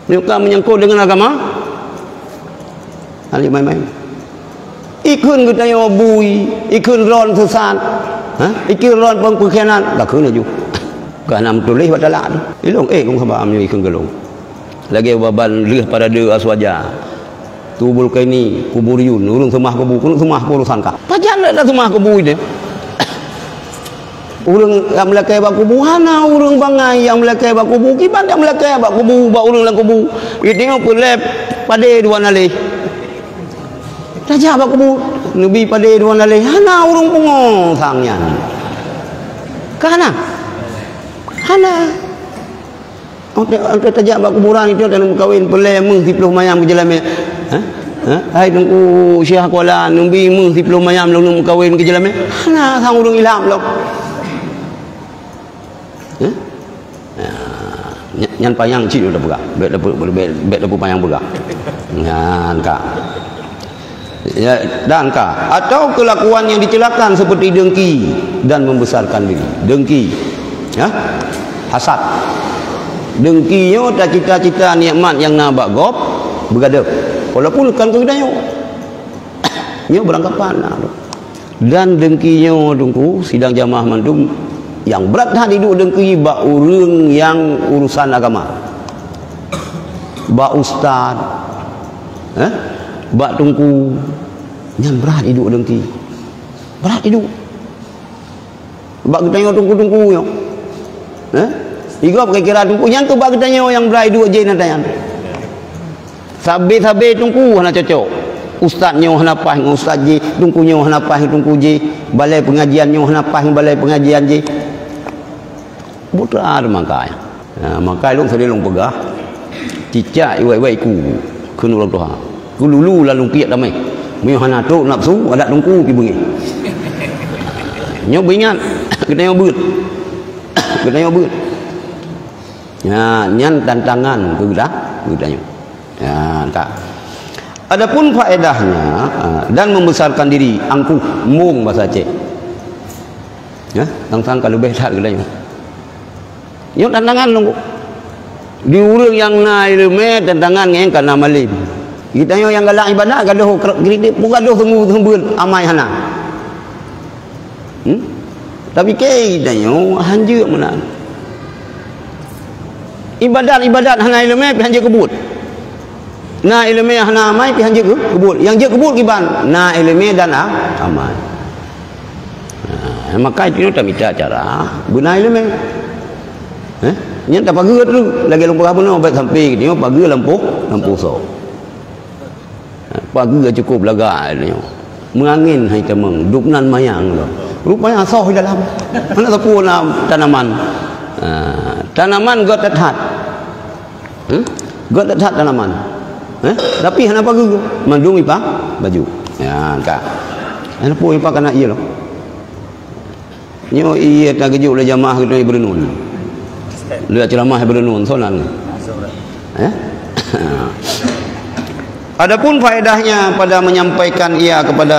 Nyoe ka menyangkut dengan agama. Ahli main-main. Ikheun geutanyoe bui, ikheun droen sesat. Ha? Ikheun droen pengkhianat, ka kheun laju. Ka na meutuléh bak talak tu. Ilong, eh, kong haba meunyoe ikheun geulong. Lagèe baban lheueh parade Aswaja. Tubul kaini kuburiyun, ureueng seumah kubu, ureueng seumah kubu urusan ka. Pajan dak seumah kubu itu? Ureueng nyang meulakèe bak kubu, hana ureueng bangai nyang meulakèe bak kubu, kiban nyang meulakèe bak kubu, bak ureueng lam kubu. Itu nyang peulép padé dua naleh. Tajak bak kubu, neubi padé dua naleh, hana ureueng pungo sang nyan. Ka hana? Hana. Oke, oke, tajak bak kuburan itu dan meukawen peulé meuh siploh mayam keu jeulamé. Ha? Ha? Hai Teungku Syekh Kuala, neubi meuh siploh mayam lôn meukawen keu jeulamé. Hana sang ureueng ilham lom. Ha? Ya, ny-, nyan panyang cit udah peugah. Bèk dapur, bèk, bèk dapur panyang peugah. Nyan ka. Ya, dan ka, atau kelakuan yang dicelakakan seperti dengki dan membesarkan diri. Dengki. Ya? Hasad. Dengki nyoe tacita-cita nikmat nyang na bak gob beugadôh. Walaupun kan keu geutanyoe. Nyoe beurangkapan na tu. Dan dengki nyoe Teungku, sidang jamaah mandum, nyang brat that iduek dengki bak ureueng nyang urusan agama. Bak ustaz, eh? Bak teungku, nyan brat iduek dengki. Brat iduek. Bak geutanyoe teungku-teungku nyoe. Eh? Igob kira-kira teungku, nyan keuh bak geutanyoe nyang brat iduek jih na tanyan. Sabe-sabe teungku hana cocok. Ustaz nyoe hana paih ngon ustaz jih, teungku nyoe hana paih ngon teungku jih, balai pengajian nyoe hana paih ngon balai pengajian jih. Putra mangkai. Ha, mangkai lôn seudeh lôn peugah, cicak iwai-wai iku kheun ureueng tuha. Ku lulu lam lungkiek damai. Meunyoe hana trok nafsu, adak teungku pi beungéh. Nyoe beuingat, geutanyoe beuet. Geutanyoe beuet. Nya, nyan tantangan keu geuta-, geutanyoe. Ya, ka. Adapun faedahnya, ah, dan membesarkan diri, angkuh, embong bahasa Aceh. Ya, sang-sang ka leubeh that geutanyoe. Nyoe tantangan lôn. Di ureueng nyang na ileumé tantangan ngon nyang ka na malém. Geutanyoe nyang galak ibadat gadôh kre-, kredit pun gadôh teunggu-teunggu amai hana. Hmm? Tapi kei tanyoe hanjeuet meunan. Ibadat-ibadat hana ileumé pih hanjeuet keubuet. Na ileumé hana amai pih hanjeuet keu-, keubuet. Nyang jeuet keubuet kiban, na ileumé dan a-, amai. Nah, maka itu tamita cara beuna ileumé. Eh? Nyan tapageue tu lagèe lôn peugah bunoe bèk sampai geutanyoe pageue lampôh, lampôh soe. Pageue cukôp lagak nyoe. Meuangén hai tamong, dub nan mayang lom. Rupanya soh di dalam. Hana sapeue na tanaman. Ha, tanaman göt that-that. Hmm? Göt that-that tanaman. Eh? Tapi hana pageue, mandum ipa baju. Ya, ka. Hana peue ipa kana ié lom. Nyoe ié tageujok lé jamaah geutanyoe ié beureunun. Lé ceramah ié beureunun, soe nan? Eh? Adapun faedahnya pada menyampaikan ia kepada,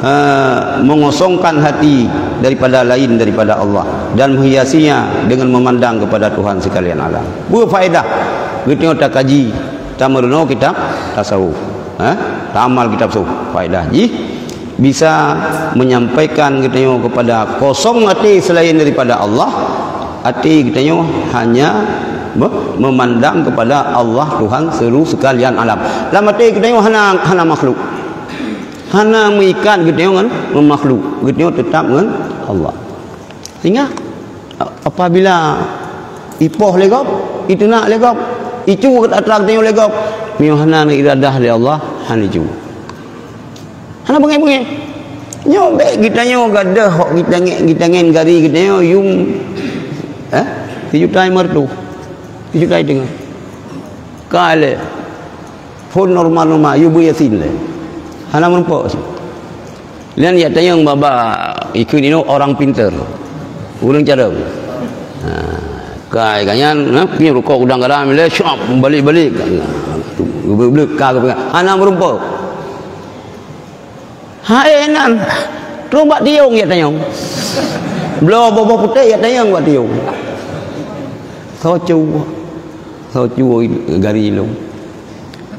eh, mengosongkan hati daripada lain daripada Allah dan menghiasinya dengan memandang kepada Tuhan sekalian alam. Peue faedah geutanyoe takaji, tameurunoe kitab tasawuf, eh? Taamal kitab tasawuf. Faedah jih Bisa menyampaikan geutanyoe kepada kosong até selain daripada Allah, até geutanyoe hanya me-, memandang kepada Allah Tuhan seluruh sekalian alam. Lam até geutanyoe hana, hana makhluk. Hana meuikat geutanyoe ngon, ngon makhluk. Geutanyoe tetap ngon Allah. Sehingga apabila ipoh lé gob, iteunak lé gob, icu atra geutanyoe lé gob, meunyoe hana iradah lé Allah, hana icu. Hana beungéh-beungéh. Nyoe bék geutanyoe gadoh hok geutangen, geutangen gari geutanyoe yum, eh, sijuta lima reutôh. Sijuta teungoh. Ka lé. Phon normal-normal, yue beu Yasin lé. Hana meurumpok sih. Lian ya tanyong baba ikeu nino orang pinter. Ureueng carong. Ha, kai kanyan, ha, pi rukok udang garam lé, syap, balik-balik. Beu-beu ka, hana meurumpok. Hai nan, troh bak tiong ya tanyong. Bloe boh-boh putéh ya tanyong bak tiong. Soe cu, soe cu gari lôn.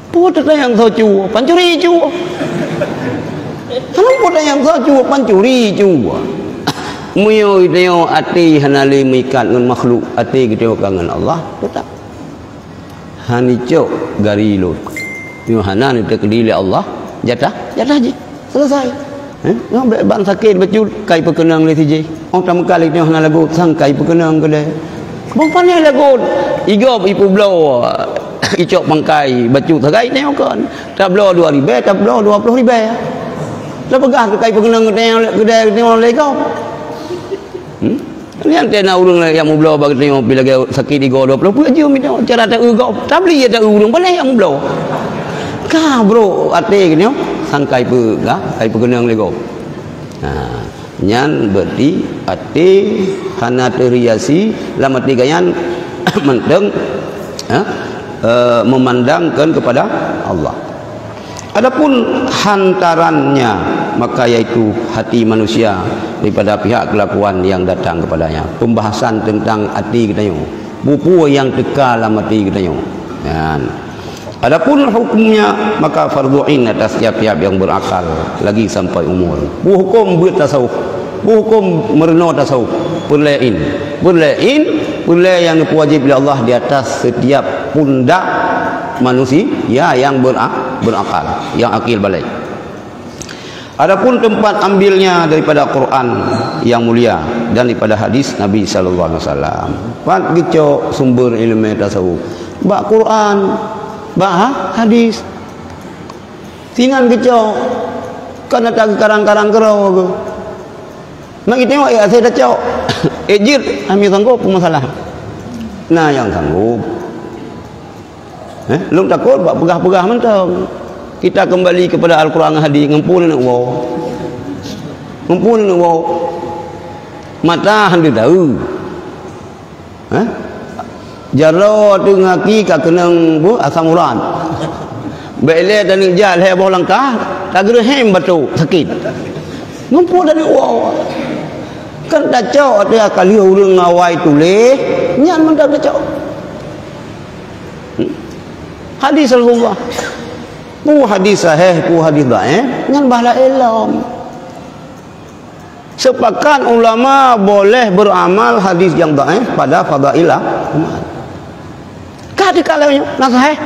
Peue tanyong soe cu, pancuri cu. Hana peue tanyong soe cu, pancuri cu. Meunyoe tanyong até hana lé meuikat ngon makhluk, até geutanyoe ka ngon Allah, teutap. Hana icok gari lôn. Nyoe hana neuteukedi lé Allah jatah, jatah jih. Selesai. Eh? Nyoe bék ban sakét bacut kai peukeunong lé sijih. Oh tameukat lé nyoe hana lagot sang kai peukeunong keudeh. Boh panéh lagot. Igob ipeubloe icok pangkai bacut sagai nyoe kon. Tabloe dua ribèe, tabloe dua ploh ribèe. Tapeugah keu kai peukeunong keudeh, keudeh nyoe lé gob. Hmm? Nyan teuh na ureueng nyang mubloe bak geutanyoe pi lagèe sakét igoe dua ploh peuet jeuem itu cara taeu gob. Tabli ya taeu ureueng paléh nyang mubloe. Ka brok até geutanyoe sangkai peu ka, kai peukeunong lé gob. Ha, nyan berarti até hana teuriasi lam até geutanyoe mantong, ha, eh, memandangkan kepada Allah. Adapun hantarannya, maka yaitu hati manusia daripada pihak kelakuan yang datang kepadanya. Pembahasan tentang hati geutanyoe. Peue-peue nyang teuka lam hati geutanyoe. Nyan. Adapun hukumnya, maka fardhu ain atas tiap-tiap yang berakal lagi sampai umur. Peue hukum buet tasawuf? Peue hukum meurunoe tasawuf? Peureulèe ain. Peureulèe ain, peureulèe nyang geupeuwajéb lé Allah di atas setiap pundak manusia yang bera-, berakal, yang akil baligh. Adapun tempat ambilnya daripada Quran yang mulia dan daripada hadis Nabi sallallahu alaihi wasallam. Pat geucok sumber ileumèe tasawuf? Bak Quran, bak ha-, hadis. Sinan geucok, kan ata geukarang-karang keudroe geuh. Nak geutanyoe, eh, asai tacok. Eh, jeuet, hana sanggob, peue masalah? Na nyang sanggob. Eh, lôn takot bak peugah-peugah mantong. Kita kembali kepada Al-Quran ngon hadis, ngon peue neuwoe. Ngon peue neuwoe. Mata han teudaeu. Hah? Jaroe teuh ngaki ka keunong bu asam urat. Bèk lé taneuk jak lhèe boh langkah, tageureuhem batuk, sakét. Ngon peue taneuk woe. Kan tacok ateueh ka lheueh ureueng awai tuléh, nyan mantong tacok. Hmm? Hadis Rasulullah. Peue hadis sahih, peue hadis dhaif, nyan bah laén lom. Sepakat ulama boleh beramal hadis yang dhaif pada fadail amal. Ka teuka lagèe nyoe, na sahih?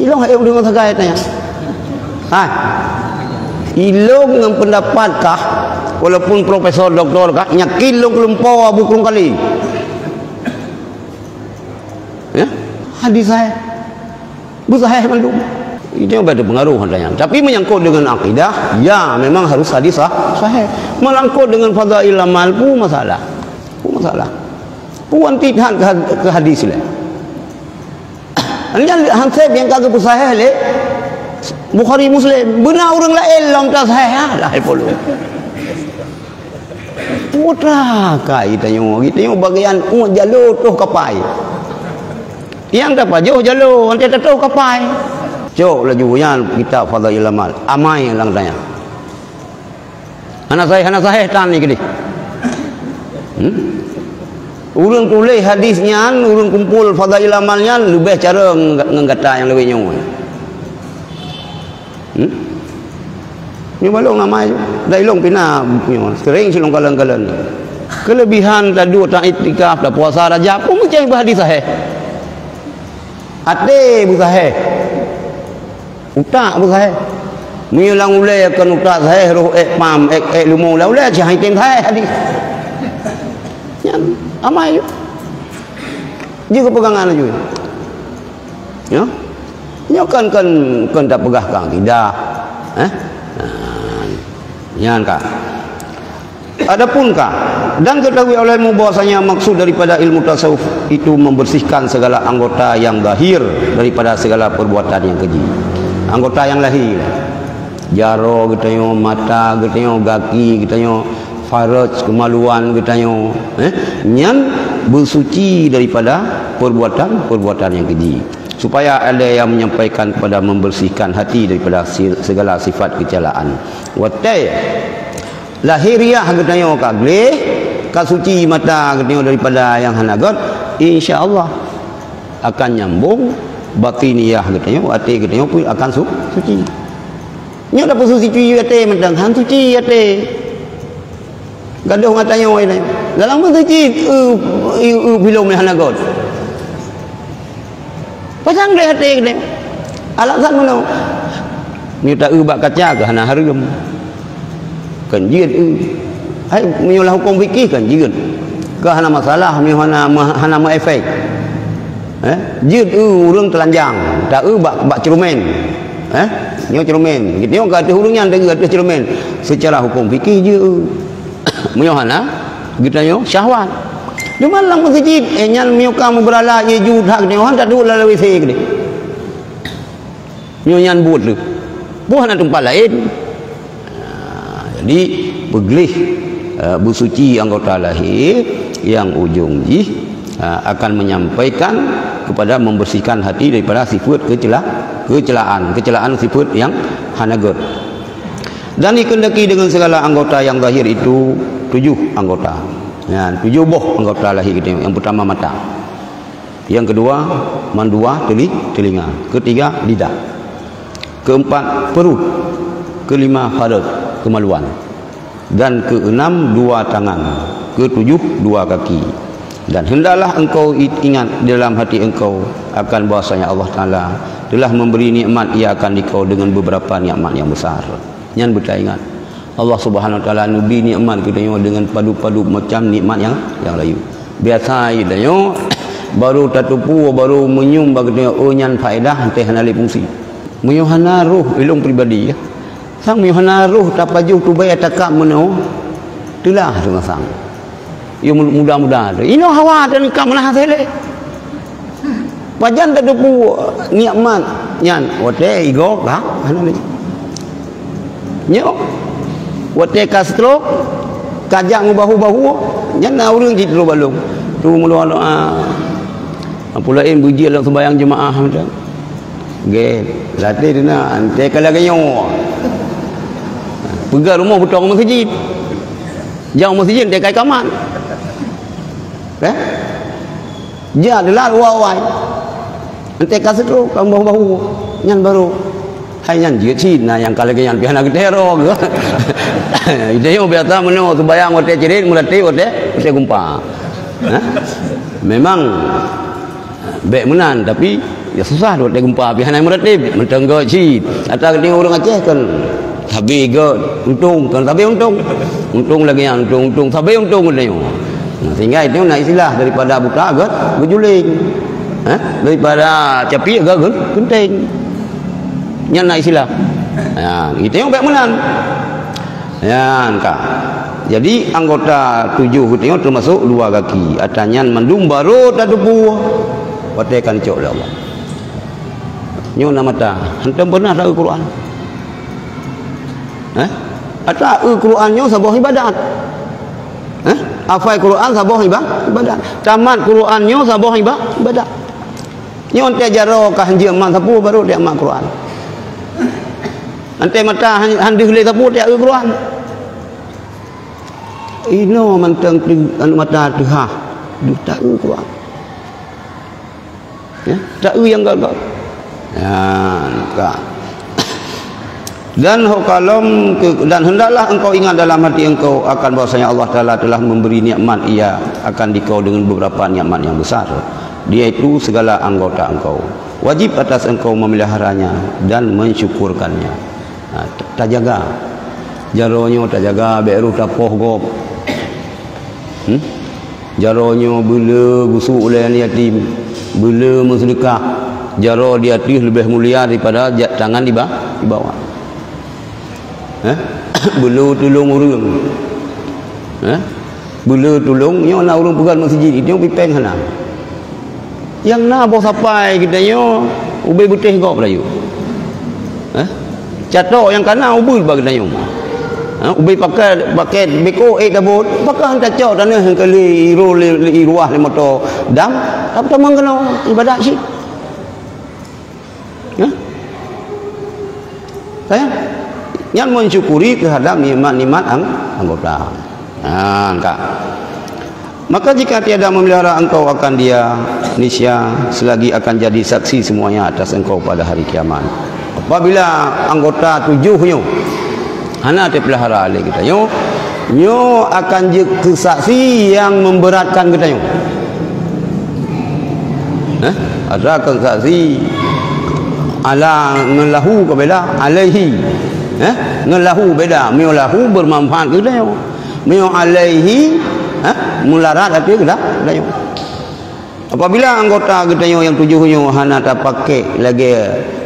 Ilong hai ureueng sagai tanya. Hai. Ilong ngon pendapat kah, walaupun profesor, doktor kah, nyakin lôn keulumpo Abu Krueng Kali. Ya? Hadis sahih. Beusahih mandum. Itu yang berpengaruh katanya. Tapi menyangkut dengan akidah, ya memang harus hadis sah-, sahih. Menyangkut dengan fadail amal pun masalah. Pun masalah. Pun anti had-, ke had-, ke hadis lah. Hanya hansip yang kagak bersahih leh Bukhari Muslim. Benar orang lain lam tak sahih. Ah, dah puluh. Putra kai tanyoe, tanyoe bagian ueh jalo toh kapai. Nyang tapajoh jalo, anté tatoh kapai. Cok laju nyan kitab Fadhail Amal, amai lam tanyoe. Hana sahih, hana sahih tan ni keudeh. Hmm? Ureueng tuléh hadis nyan, ureueng kumpul Fadhail Amal nyan leubeh cara ngon, ngon gata nyang lewat nyoe. Hmm? Nyoe balong nama ju. Dah ilong pina nyoe. Sering silong kalon-kalon. Kelebihan taduek ta iktikaf, ta puasa Rajab, pun meucai bah hadis sahih. Até beusahih. Utak beusahih. Meunyoe lam ulée kon utak sahih, roh ék pam, ék, ék lumo lam ulée, cah item sahih hadis. Nyan amai ju. Jeuet keu pegangan laju. Ya. Nyoe kan, kan, kan tak peugah kang tidak. Eh? Nah, nyan ka. Adapun ka, dan ketahui olehmu bahwasanya maksud daripada ilmu tasawuf itu membersihkan segala anggota yang zahir daripada segala perbuatan yang keji. Anggota yang lahir, jaroe geutanyoe, mata geutanyoe, gaki geutanyoe, faraj, kemaluan geutanyoe, eh, nyan beusuci daripada perbuatan-perbuatan yang keji. Supaya ada yang menyampaikan kepada membersihkan hati daripada si-, segala sifat kecelaan. Watée lahiriah geutanyoe ka gleh, ka suci mata geutanyoe daripada nyang hana gét, insya Allah akan nyambong batiniah geutanyoe, até geutanyoe pun akan su-, suci. Nyoe dah peusuci até mantong, han suci até. Gadoh ngon tanyoe nyoe. Dalam peusuci, eu, eu, eu, filem hana gét. Pasang deh até geutanyoe. Alasan meunoe. Nyoe ta eu bak kaca keu hana hareuem. Kan jeuet eu. Hai, meunyoe lam huköm fikih kan jeuet. Ka hana masalah, meunyoe hana, hana meuefek. Eh, jeuet eu ureuëng teulanjang, ta eu bak, bak ceureumen. Eh, nyoe ceureumen. Geutanyoe ka ateueh ureuëng nyan ta eu ateueh ceureumen. Secara huköm fikih jeuet eu. Meunyoe hana, geutanyoe syahwat. Cuma lam meuseujid, eh, nyan meunyoe ka meubeurala, ie ju that geutanyoe, han taduek lam W C keudeh. Nyoe nyan buet lé. Boh na teumpat laén. Ha, jadi, peugleh, eh, beusuci anggota lahé nyang ujong jih, ha, akan menyampaikan kepada membersihkan hati daripada sifat kecela-, kecelaan, kecelaan sifat nyang hana gét. Dan dikehendaki dengan segala anggota yang zahir itu tujuh anggota. Ya, tujuh boh anggota lahé kita. Yang pertama mata. Yang kedua, mandua teli-, telinga. Ketiga, lidah. Keempat, perut. Kelima, faraj, kemaluan. Dan keenam, dua tangan. Ketujuh, dua kaki. Dan hendaklah engkau i-, ingat di dalam hati engkau akan bahwasanya Allah Taala telah memberi nikmat Ia akan dikau dengan beberapa nikmat yang besar. Nyan beuta ingat. Allah Subhanahu Wa Taala neubri nikmat geutanyoe dengan padub-padub macam nikmat nyang, nyang rayeuk. Biasa geutanyoe baru tateupeue, baru meunyum bak geutanyoe, oh, nyan faedah, teuh hana lé fungsi. Meunyoe hana roh, ilong pribadi, ya. Sang meunyoe hana roh, tapajoh tubée takab meunoe, teulah teungoh sang. Yôh muda-muda tu. Inoe hawa dan ka meunah hasé lé. Pajan tateupeue nikmat nyan watée igoe ka hana lé. Nyoe watée ka stroke, ka jak meubahu-bahu, nyan na ureuëng cit troh balong. Tu meuluwa doa. Ampun laén beujeuet lam sembahyang jeumaáh macam. Gét, latih tu na, entée ka lagée nyoe. Peugah rumoh beutong meuseujid. Jauh meuseujid entée ka ikamat. Eh? Jak dilat uwai-uwai. Entée ka seutroh, ka bahu-bahu. Nyan baru. Hai nyan jeuet cit, na nyang ka lagée nyan pih hana geutero geuh. Ide nyoe biasa meunoe sembahyang watée cirit, meurati watée, watée gumpa. Ha? Memang Bék meunan, tapi ya susah dot geumpah pih hana meuratéb, mantong gét cit. Ata geutanyoe ureuëng Aceh kan sabe gét untông, kan sabe untông. Untông lagée nyan, untông, untông, sabe untông geutanyoe. Nah, sehingga itu na istilah daripada buta gét geujuling. Ha? Daripada capiek gét geunteng. Nyan na istilah. Ha, geutanyoe bék meunan. Nyan ka. Jadi anggota tujoh geutanyoe teumasok dua gaki. Ata nyan mandum barô tateupeue watée ka neucok lé Allah. Nyoe na mata, hántom pernah ta-eu Quran. Eh? Ata eu Quran nyoe saboh ibadat. Eh? Hafai Quran saboh iba-, ibadat. Tamat Quran nyoe saboh iba-, ibadat. Nyoe teuh jaroe ka hanjeuet mat sapeue barô teuh mat Quran. Antée mata han, han deuh lé sapeue teuh eu Quran. Inoe mantong teu-, anu mata teuhah deuh ta-eu Quran. Ya, ta-eu nyang gét-gét. Ya, ka. Dan ho kalom ke, dan hendaklah engkau ingat dalam hati engkau akan bahwasanya Allah Taala telah memberi nikmat ia akan dikau dengan beberapa nikmat yang besar, yaitu segala anggota engkau. Wajib atas engkau memeliharanya dan mensyukurkannya. Ha, t-, tajaga. Jaroe nyoe tajaga, bék roh tapoh gob. Hmm? Jaroe nyoe beule gusok ulée yatim, beule meuseudeukah. Jaroe di ateueh leubeh mulia daripada ja-, tangan di ba-, di bawah. Eh? Beule tulông ureuëng. Eh? Beule tulông, nyoe na ureuëng peugöt meuseujid, itu pipeng hana. Nyang na boh sapai geutanyoe ubé beutéh gob rayeuk. Eh? Catok nyang kana ubeuet bak geutanyoe. Eh? Ubé pakai, pakai beko ék tabot, pakah han tacok taneuh nyang kali iro lé, lé iruah lé moto dam, tapi tamong keunoe ibadat cit. Hah? Sayang, nyan mensyukuri terhadap nikmat-nikmat ang-, anggota. Nah, ka. Maka jika tiada memelihara engkau akan dia, niscaya selagi akan jadi saksi semuanya atas engkau pada hari kiamat. Apabila anggota tujuh nyoe hana teupelihara lé geutanyoe, nyoe akan jeuet keu saksi nyang memberatkan geutanyoe. Eh? Atra keu saksi ala ngon lahu ka beda, alaihi. Eh? Ngon lahu beda. Meunyoe lahu bermanfaat keu geutanyoe. Meunyoe alaihi, eh? Mularat ateueh geuda-, geutanyoe. Apabila anggota geutanyoe nyang tujoh nyoe hana tapakék lagée,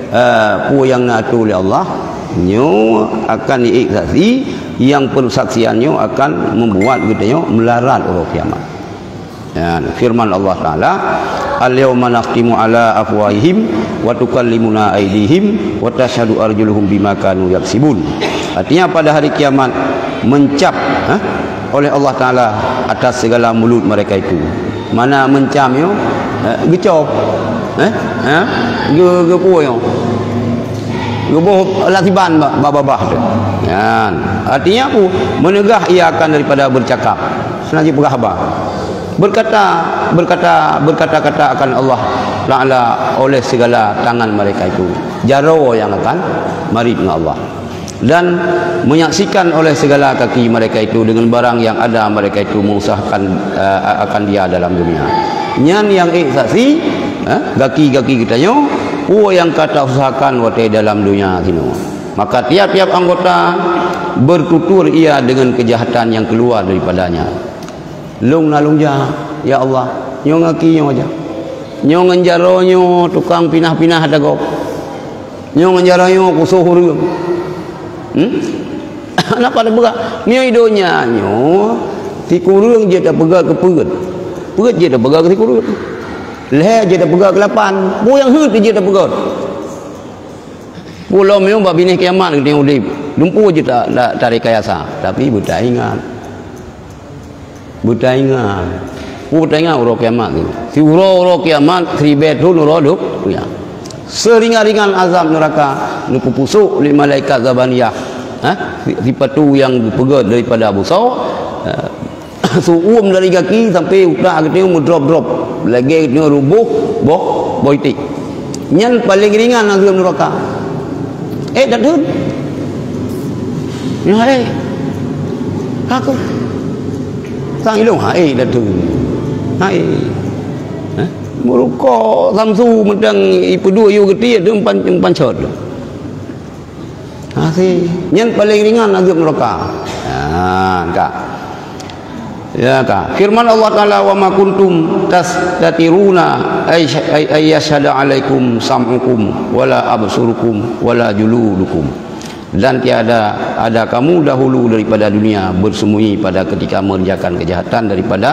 eh, peue nyang na atô lé Allah, nyoe akan iék saksi, nyang peusaksian nyoe akan membuat geutanyoe meularat uroe kiamat. Ya, firman Allah Taala, "Al-yauma nakhtimu ala afwahihim wa tukallimuna aidihim wa tasyhadu arjuluhum bima kanu yaksibun." Artinya pada hari kiamat mencap, eh, oleh Allah Taala atas segala mulut mereka itu. Mana mencam nyoe? Eh, geucop. Eh? Eh? Ge-, geupeu nyoe. Geuboh lasiban ba-, ba-, babah tu. Nyan. Artinya apa? Meunegah ia akan daripada bercakap. Seunang jipeugah haba. Berkata, berkata, berkata-kata akan Allah Taala oleh segala tangan mereka itu. Jaroe nyang akan marit ngon Allah. Dan menyaksikan oleh segala kaki mereka itu dengan barang yang ada mereka itu mengusahakan, eh, akan dia dalam dunia. Nyan nyang ék saksi, eh, gaki-gaki geutanyoe, peue nyang ka tausahakan watée dalam dunia sinoe. Maka tiap-tiap anggota bertutur ia dengan kejahatan yang keluar daripadanya. Lôn na lôn jak, ya Allah, nyoe gaki nyoe jak. Nyoe ngon jaroe nyoe tukang pinah-pinah ata gob. Nyoe ngon jaroe nyoe kusoh ureuëng. Hmm? Napa tapeugah? Meunyoe i donya nyoe, sikureueng jeuet tapeugah keu peuet. Peuet jeuet tapeugah keu sikureueng. Lhée jeuet tapeugah keu lapan. Peue nyang heuet jeuet tapeugah. Peue lom nyoe bak binéh kiamat geutanyoe udeb. Dumpeue jeuet ta-, ta-, tarekayasa. Tapi beutaingat. Beutaingat. Peue beutaingat uroe kiamat tu? Siuroe uroe kiamat, siribée thon uroe dum-, dunia. Seuringan-ringan azab neuraka neupeupusok lé malaikat Zabaniyah. Ha? Si-, sipatu nyang geupeugét daripada busoe, ha, seuuem dari gaki sampai utak geutanyoe meudrop-drop. Lagée geutanyoe ruboh boh, boh iték. Nyan paleng ringan azab neuraka. Eh, dak deuh. Nyoe hai. Aku. Sang ilong hai dak deuh. Hai. Hah? Meurukok samsu mantong ipeuduek yue geuti tu empan, empan cot. Ha, si. Nyan paleng ringan azab neuraka. Ha, ka. Ya ka. Firman Allah Taala, "Wa ma kuntum tastatiruna ay, ay, ay yashhada alaikum sam'ukum wala absurukum wala juludukum." Dan tiada ada kamu dahulu daripada dunia bersembunyi pada ketika mengerjakan kejahatan daripada,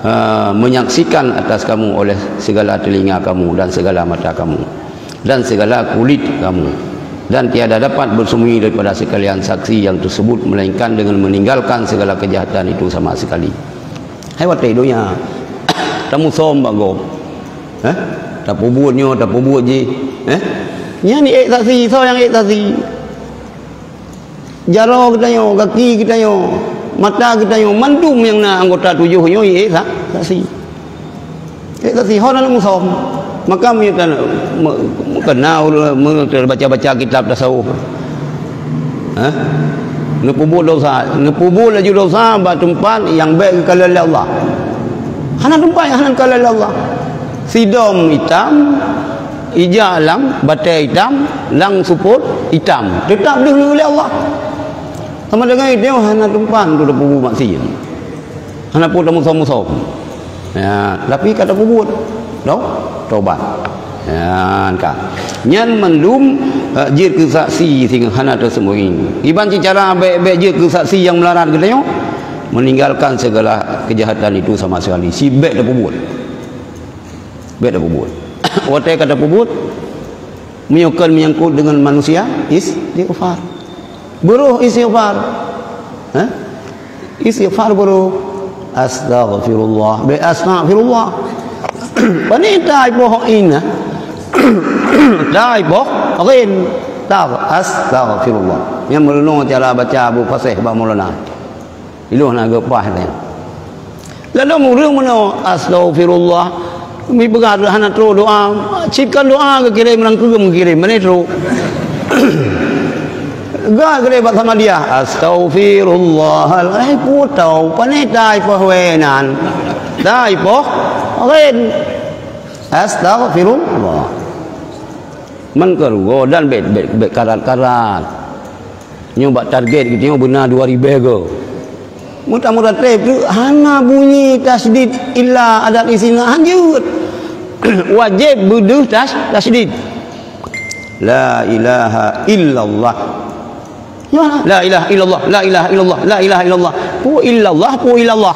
eh, menyaksikan atas kamu oleh segala telinga kamu dan segala mata kamu dan segala kulit kamu. Dan tiada dapat bersembunyi daripada sekalian saksi yang tersebut, melainkan dengan meninggalkan segala kejahatan itu sama sekali. Hai watée donya, tamusom bak gob. Eh? Tapeubuet nyoe, tapeubuet jih. Eh? Nyan ék saksi, soe nyang ék saksi? Jaroe geutanyoe, gaki geutanyoe, mata geutanyoe, mandum nyang na anggota tujoh nyoe ék sa-, saksi. Ék saksi, ho na musom. Maka meunyoe tan-, me-, meukena ureuëng, meunyoe baca-baca kitab tasawuf. Hah? Neupeubuet dosa, neupeubuet laju dosa bak teumpat nyang bék geukalon lé Allah. Hana teumpat nyang hana geukalon lé Allah. Sidom itam, ija lam, batée itam, lam seupôt itam. Teutap deuh lé Allah. Sama dengan itu hana teumpat untuk neupeubuet maksiat. Hana peue tamusoh-musoh. Ya, tapi ka tapeubuet. Tau? Tobat. Ya, ka. Nyan mandum, eh, jeuet keu saksi singoh hana teuseumbunyi. Kiban cit cara bék-bék jeuet keu saksi nyang meularat geutanyoe, meninggalkan segala kejahatan itu sama sekali. Si bék tapeubuet. Bék tapeubuet. Watée ka tapeubuet, meunyoe kon menyangkut dengan manusia, istighfar. Beurôh istighfar. Hah? Istighfar beurôh. Astaghfirullah. Bék astaghfirullah. Pane ta ipoh in, ah? Ta ipoh ghin. Ta astaghfirullah. Nyang meurunoe cara baca Abu Fasih bak Maulana. Ilôn hana geupaih teuh. Lalu ureuëng meunoe, "Astaghfirullah." Mipeugah hana trok doa. Cit kon doa geukirém, rangkeum geukirém, pane trok. Ga geukirém bak sama dia, "Astaghfirullah." Eh, putau, pane tai poh wénan. Tai poh ren. Astaghfirullah. Man keureugo dan bet, bet, bet karat-karat. Nyoe bak target geutanyoe beuna dua ribèe go. Meutameurateb tu hana bunyi tasydid illa adat isina hanjeuet. Wajéb beudeuh tas-, tasydid. La ilaha illallah. Ya, la ilaha illallah, la ilaha illallah, la ilaha illallah. Pu illallah, pu illallah.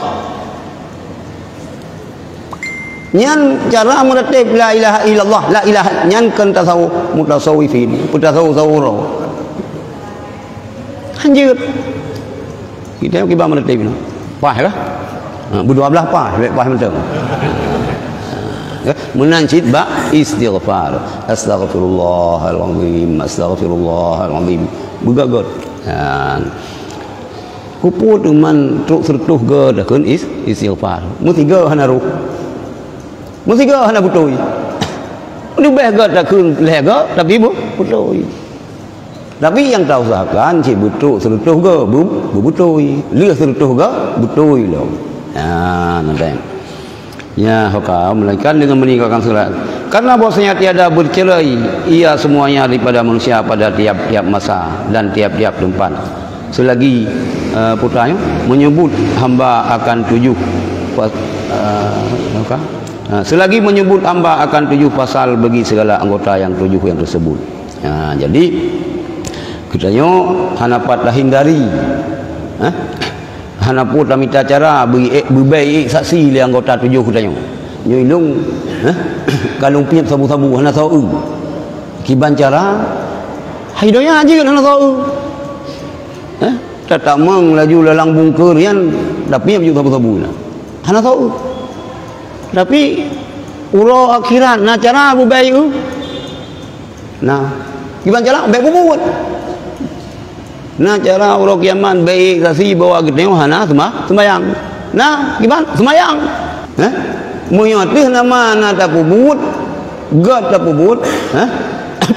Nyan cara meurateb la ilaha illallah, la ilaha, nyan kon tasawuf mutasawifin, mutasawuf sawuro. Hanjeuet. Kita kiban meurateb nyoe. Paih lah. Ha, beudua blah paih, lhèe paih mantong. Ya, meunan cit bak istighfar. Astaghfirullahalazim, astaghfirullahalazim. Beugöt-göt. Ha. Keupeue teuma trok seureutôh go takheun is-, istighfar. Meusigoe hana roh. Meusigoe hana beutôi. Leubeh go takheun lhèe go, tapi bu-, beutôi. Tapi nyang tausahakan cit beutrok seureutôh go, bu-, beubeutôi. Lheueh seureutôh go, beutôi lom. Ha, nyan. Ya, haka, melainkan dengan meninggalkan segala. Karena bahwasanya tiada bercerai ia semuanya daripada manusia pada tiap-tiap masa dan tiap-tiap tempat. Selagi, eh, putra nyoe menyebut hamba akan tujuh pas-, eh, apa? Eh, selagi menyebut hamba akan tujuh pasal bagi segala anggota yang tujuh yang tersebut. Ha, jadi, kita nyoe hana pat tahindari. Eh? Hana peue tamita cara beu-, beubèe saksi lé anggota tujoh geutanyoe. Nyoe ilôn, eh, ka lôn piep sabu-sabu hana soe eu. Kiban cara, hai donya jeuet hana soe eu. Eh, tatamong laju lalang bungkeur nyan, tapiep ju sabu-sabu na. Hana soe eu. Tapi, uroe akhirat na cara beubèe eu. Nah, kiban cara bèk peubuet. Nah, cara uroe kiamat bèk saksi bahwa geutanyoe hana seuma-, seumayang. Nah, kiban seumayang. Eh? Meunyoe teuh nama na tapeubuet, göt tapeubuet, eh?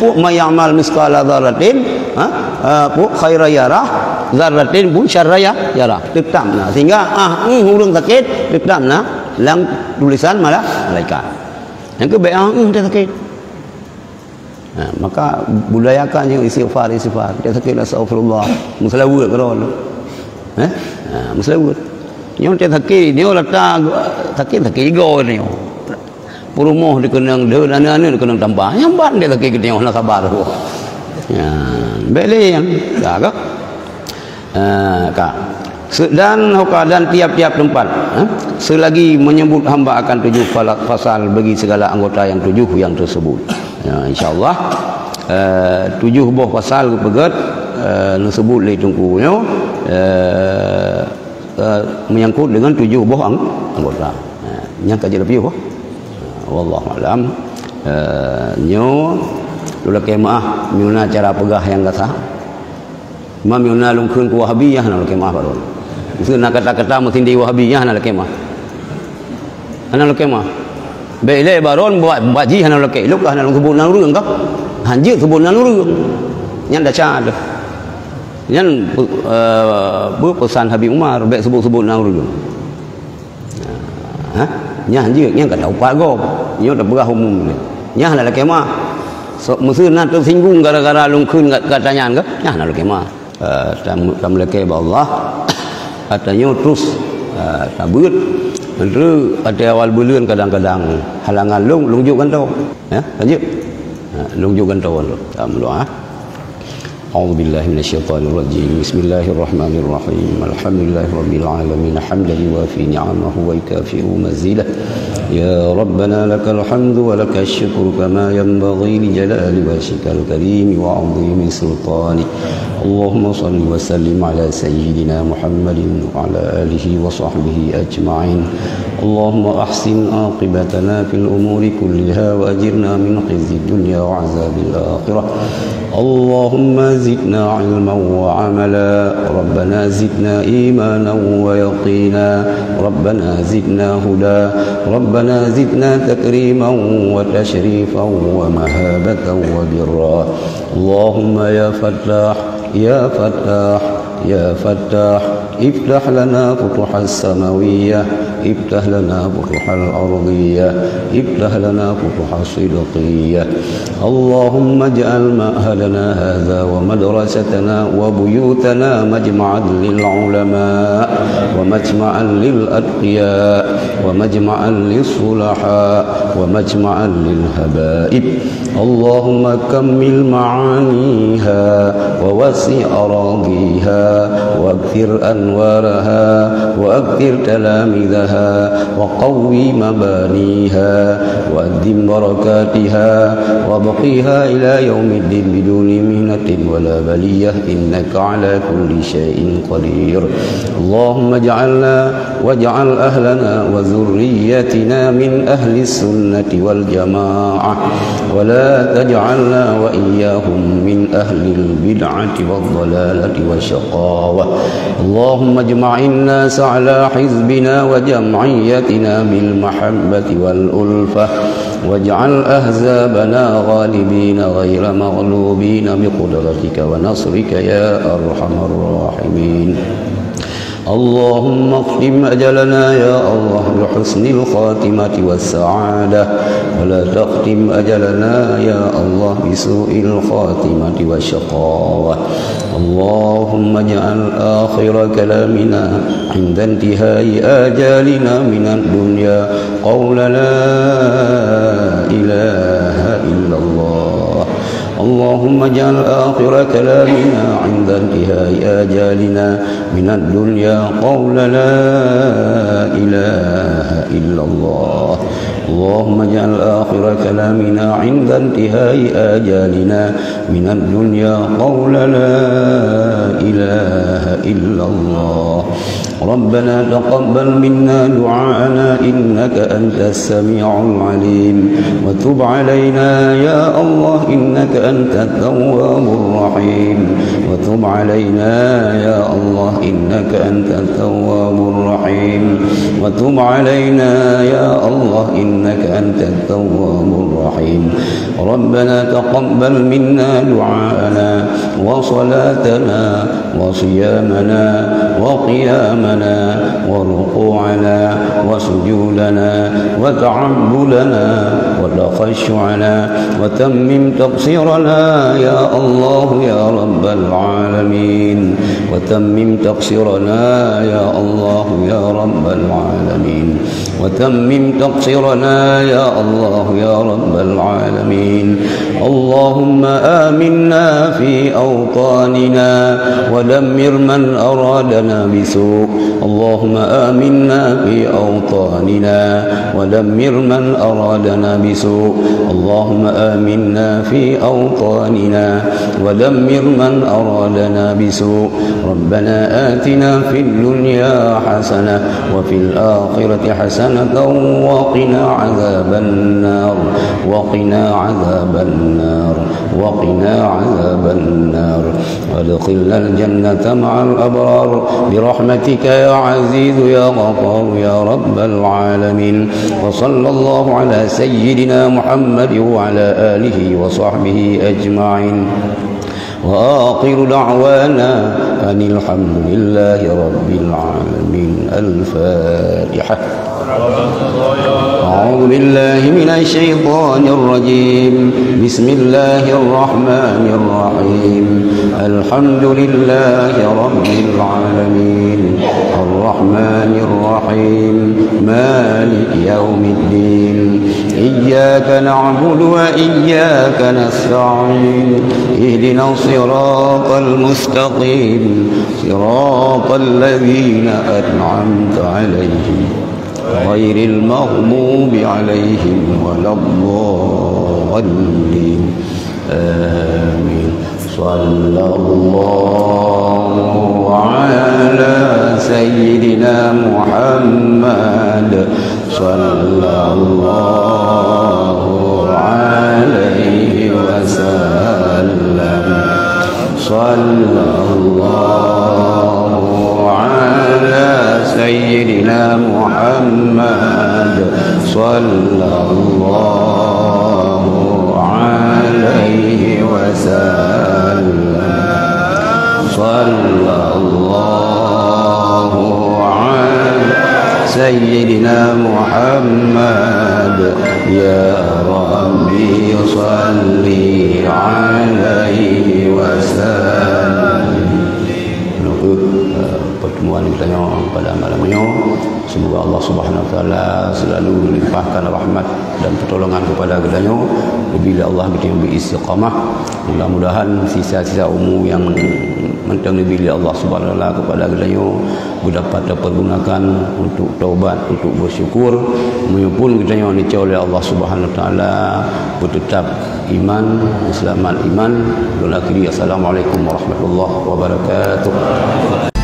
Pok man ya'mal misqala dzarratin, ha? Eh, pok khaira yarah, dzarratin pun syarra ya-, yarah. Teutap na. Sehingga ah, eh, ureuëng sakét teutap na lam tulisan mala-, malaikat. Nyang keu bèk ah, eh, sakét. Ha, maka budayakan nyoe istighfar, istighfar. Dia sakit, astagfirullah. Meuseulaweuet keudroe. Eh? Ha, meuseulaweuet. Nyoe dia sakit, nyoe rata sakit, sakit igoe nyoe. Peurumoh dikeunong deuh, aneuk-aneuk dikeunong tampa. Nyang ban dia sakit geutanyoe hana sabar. Ya, bèk lé nyang. Dah ka? Eh, ka. Se-, dan hoka dan tiap-tiap tempat, eh, selagi menyebut hamba akan tujuh pala-, pasal bagi segala anggota yang tujuh yang tersebut. Ya, insya Allah, eh, tujuh boh pasal geupeugöt, eh, neusebut lé Teungku nyoe, eh, eh, menyangkut dengan tujuh boh ang-, anggota. Eh, nyang ka jeuet piôh boh. Wallahu alam. Eh, nyoe, lôn lakèe meu'ah, nyoe na cara peugah nyang gata. Meunyoe na lôn kheun keu Wahabi, nyan hana lakèe meu'ah bak droen. Meuseu na kata-kata meusindeh Wahabi, nyan hana lakèe meu'ah. Hana lakèe meu'ah. Bèk ilèe bak droen, bak, bak jih hana lakèe. Lôn ka hana lôn seubut nan ureueng ka. Hanjeuet seubut nan ureueng. Nyan desya teuh. Nyan, eh, beupesan Habib Umar, bèk seubut-seubut na ureueng. Ha? Nyan jeuet, nyan ka teupat gob. Nyoe teupeugah umum. Nyan hana lakèe ma. So, meuseu na teusinggung gara-gara lôn kheun ka-, kata nyan ka? Nyan hana lakèe ma. Eh, tam-, tameulakèe bak Allah. Kata nyoe terus, eh, tabeuet. Menteri ata awal buleuen kadang-kadang halangan lôn, lôn jok gantoe. Ya, lanjut. Ha, lôn jok gantoe lôn. Tam doa. أعوذ بالله من الشيطان الرجيم. بسم الله الرحمن الرحيم. الحمد لله رب العالمين، حمدا يوافي نعمه ويكافئ مزيده. يا ربنا لك الحمد ولك الشكر كما ينبغي لجلال وجهك الكريم وعظيم سلطانك. اللهم صل وسلم على سيدنا محمد وعلى آله وصحبه أجمعين. اللهم أحسن عاقبتنا في الأمور كلها وأجرنا من خزي الدنيا وعذاب الآخرة. اللهم زدنا علما وعملا. ربنا زدنا إيمانا ويقينا. ربنا زدنا هدى. ربنا زدنا تكريما وتشريفا ومهابة وبرا. اللهم يا فتاح، يا فتاح، يا فتاح، افتح لنا فتوح السماوية، افتح لنا فتوح الأرضية، افتح لنا فتوح الصدقية. اللهم اجعل معهدنا هذا ومدرستنا وبيوتنا مجمعا للعلماء ومجمعا للأتقياء ومجمعا للصلحاء ومجمعا للحبائب. اللهم كمل معانيها ووسع أراضيها وأكثر أنوارها وأكثر تلاميذها وقو مبانيها وأدم بركاتها وأبقها إلى يوم الدين بدون محنة ولا بلية إنك على كل شيء قدير. اللهم اجعلنا واجعل أهلنا وذريتنا من أهل السنة والجماعة، ولا تجعلنا وإياهم من أهل البدعة والضلالة والشقاوة. اللهم اجمع الناس على حزبنا وجمعيتنا بالمحبة والألفة، واجعل أحزابنا غالبين غير مغلوبين بقدرتك ونصرك يا أرحم الراحمين. اللهم اختم أجلنا يا الله بحسن الخاتمة والسعادة، ولا تختم أجلنا يا الله بسوء الخاتمة والشقاوة. اللهم اجعل آخر كلامنا عند انتهاء آجالنا من الدنيا قول لا إله إلا الله. اللهم اجعل آخر كلامنا عند انتهاء آجالنا من الدنيا قول لا إله إلا الله. اللهم اجعل آخر كلامنا عند انتهاء آجالنا من الدنيا قول لا إله إلا الله. ربنا تقبل منا دعاءنا إنك أنت السميع العليم، وتب علينا يا الله إنك أنت التواب الرحيم، وتب علينا يا الله إنك أنت التواب الرحيم، وتب علينا يا الله إنك أنت التواب الرحيم. ربنا تقبل منا دعاءنا وصلاتنا وصيامنا وقيامنا وركوعنا وسجودنا وتعبدنا وتخشعنا وتمم تقصيرنا يا الله يا رب العالمين، وتمم تقصيرنا يا الله يا رب العالمين، وتمم تقصيرنا يا الله يا رب العالمين. اللهم آمنا في أوطاننا ودمر من أرادنا بسوء. اللهم آمنا في أوطاننا ودمر من أرادنا بسوء. اللهم آمنا في أوطاننا ودمر من أرادنا بسوء. ربنا آتنا في الدنيا حسنة وفي الآخرة حسنة وقنا عذاب النار، وقنا عذاب النار، وقنا عذاب النار. وأدخلنا الجنة مع الأبرار برحمتك يا عزيز يا غفار يا رب العالمين. وصلى الله على سيدنا محمد وعلى آله وصحبه أجمعين. وآخر دعوانا أن الحمد لله رب العالمين. الفاتحة. أعوذ بالله من الشيطان الرجيم. بسم الله الرحمن الرحيم. الحمد لله رب العالمين. الرحمن الرحيم. مالك يوم الدين. إياك نعبد وإياك نستعين. اهدنا الصراط المستقيم. صراط الذين أنعمت عليهم. غير المغضوب عليهم ولا الضالين. آمين. صلى الله على سيدنا محمد. صلى الله عليه وسلم. صلى الله على سيدنا محمد. صلى الله عليه وسلم. صلى الله على سيدنا محمد. يا ربي صل عليه وسلم. Menutup, eh, pertemuan kita nyoe pada malam nyoe. Semoga Allah Subhanahu Wa Taala selalu melimpahkan rahmat dan pertolongan kepada geutanyoe, geubri lé Allah geutanyoe beu istiqamah. Mudah-mudahan sisa-sisa umu nyang mantong geubri lé Allah Subhanahu Wa Taala kepada geutanyoe beudapat tapergunakan untuk taubat, untuk bersyukur. Meunyoe pun geutanyoe neucok lé Allah Subhanahu Wa Taala, beuteutap iman, seulamat iman. Lôn akhiri, assalamualaikum warahmatullahi wabarakatuh.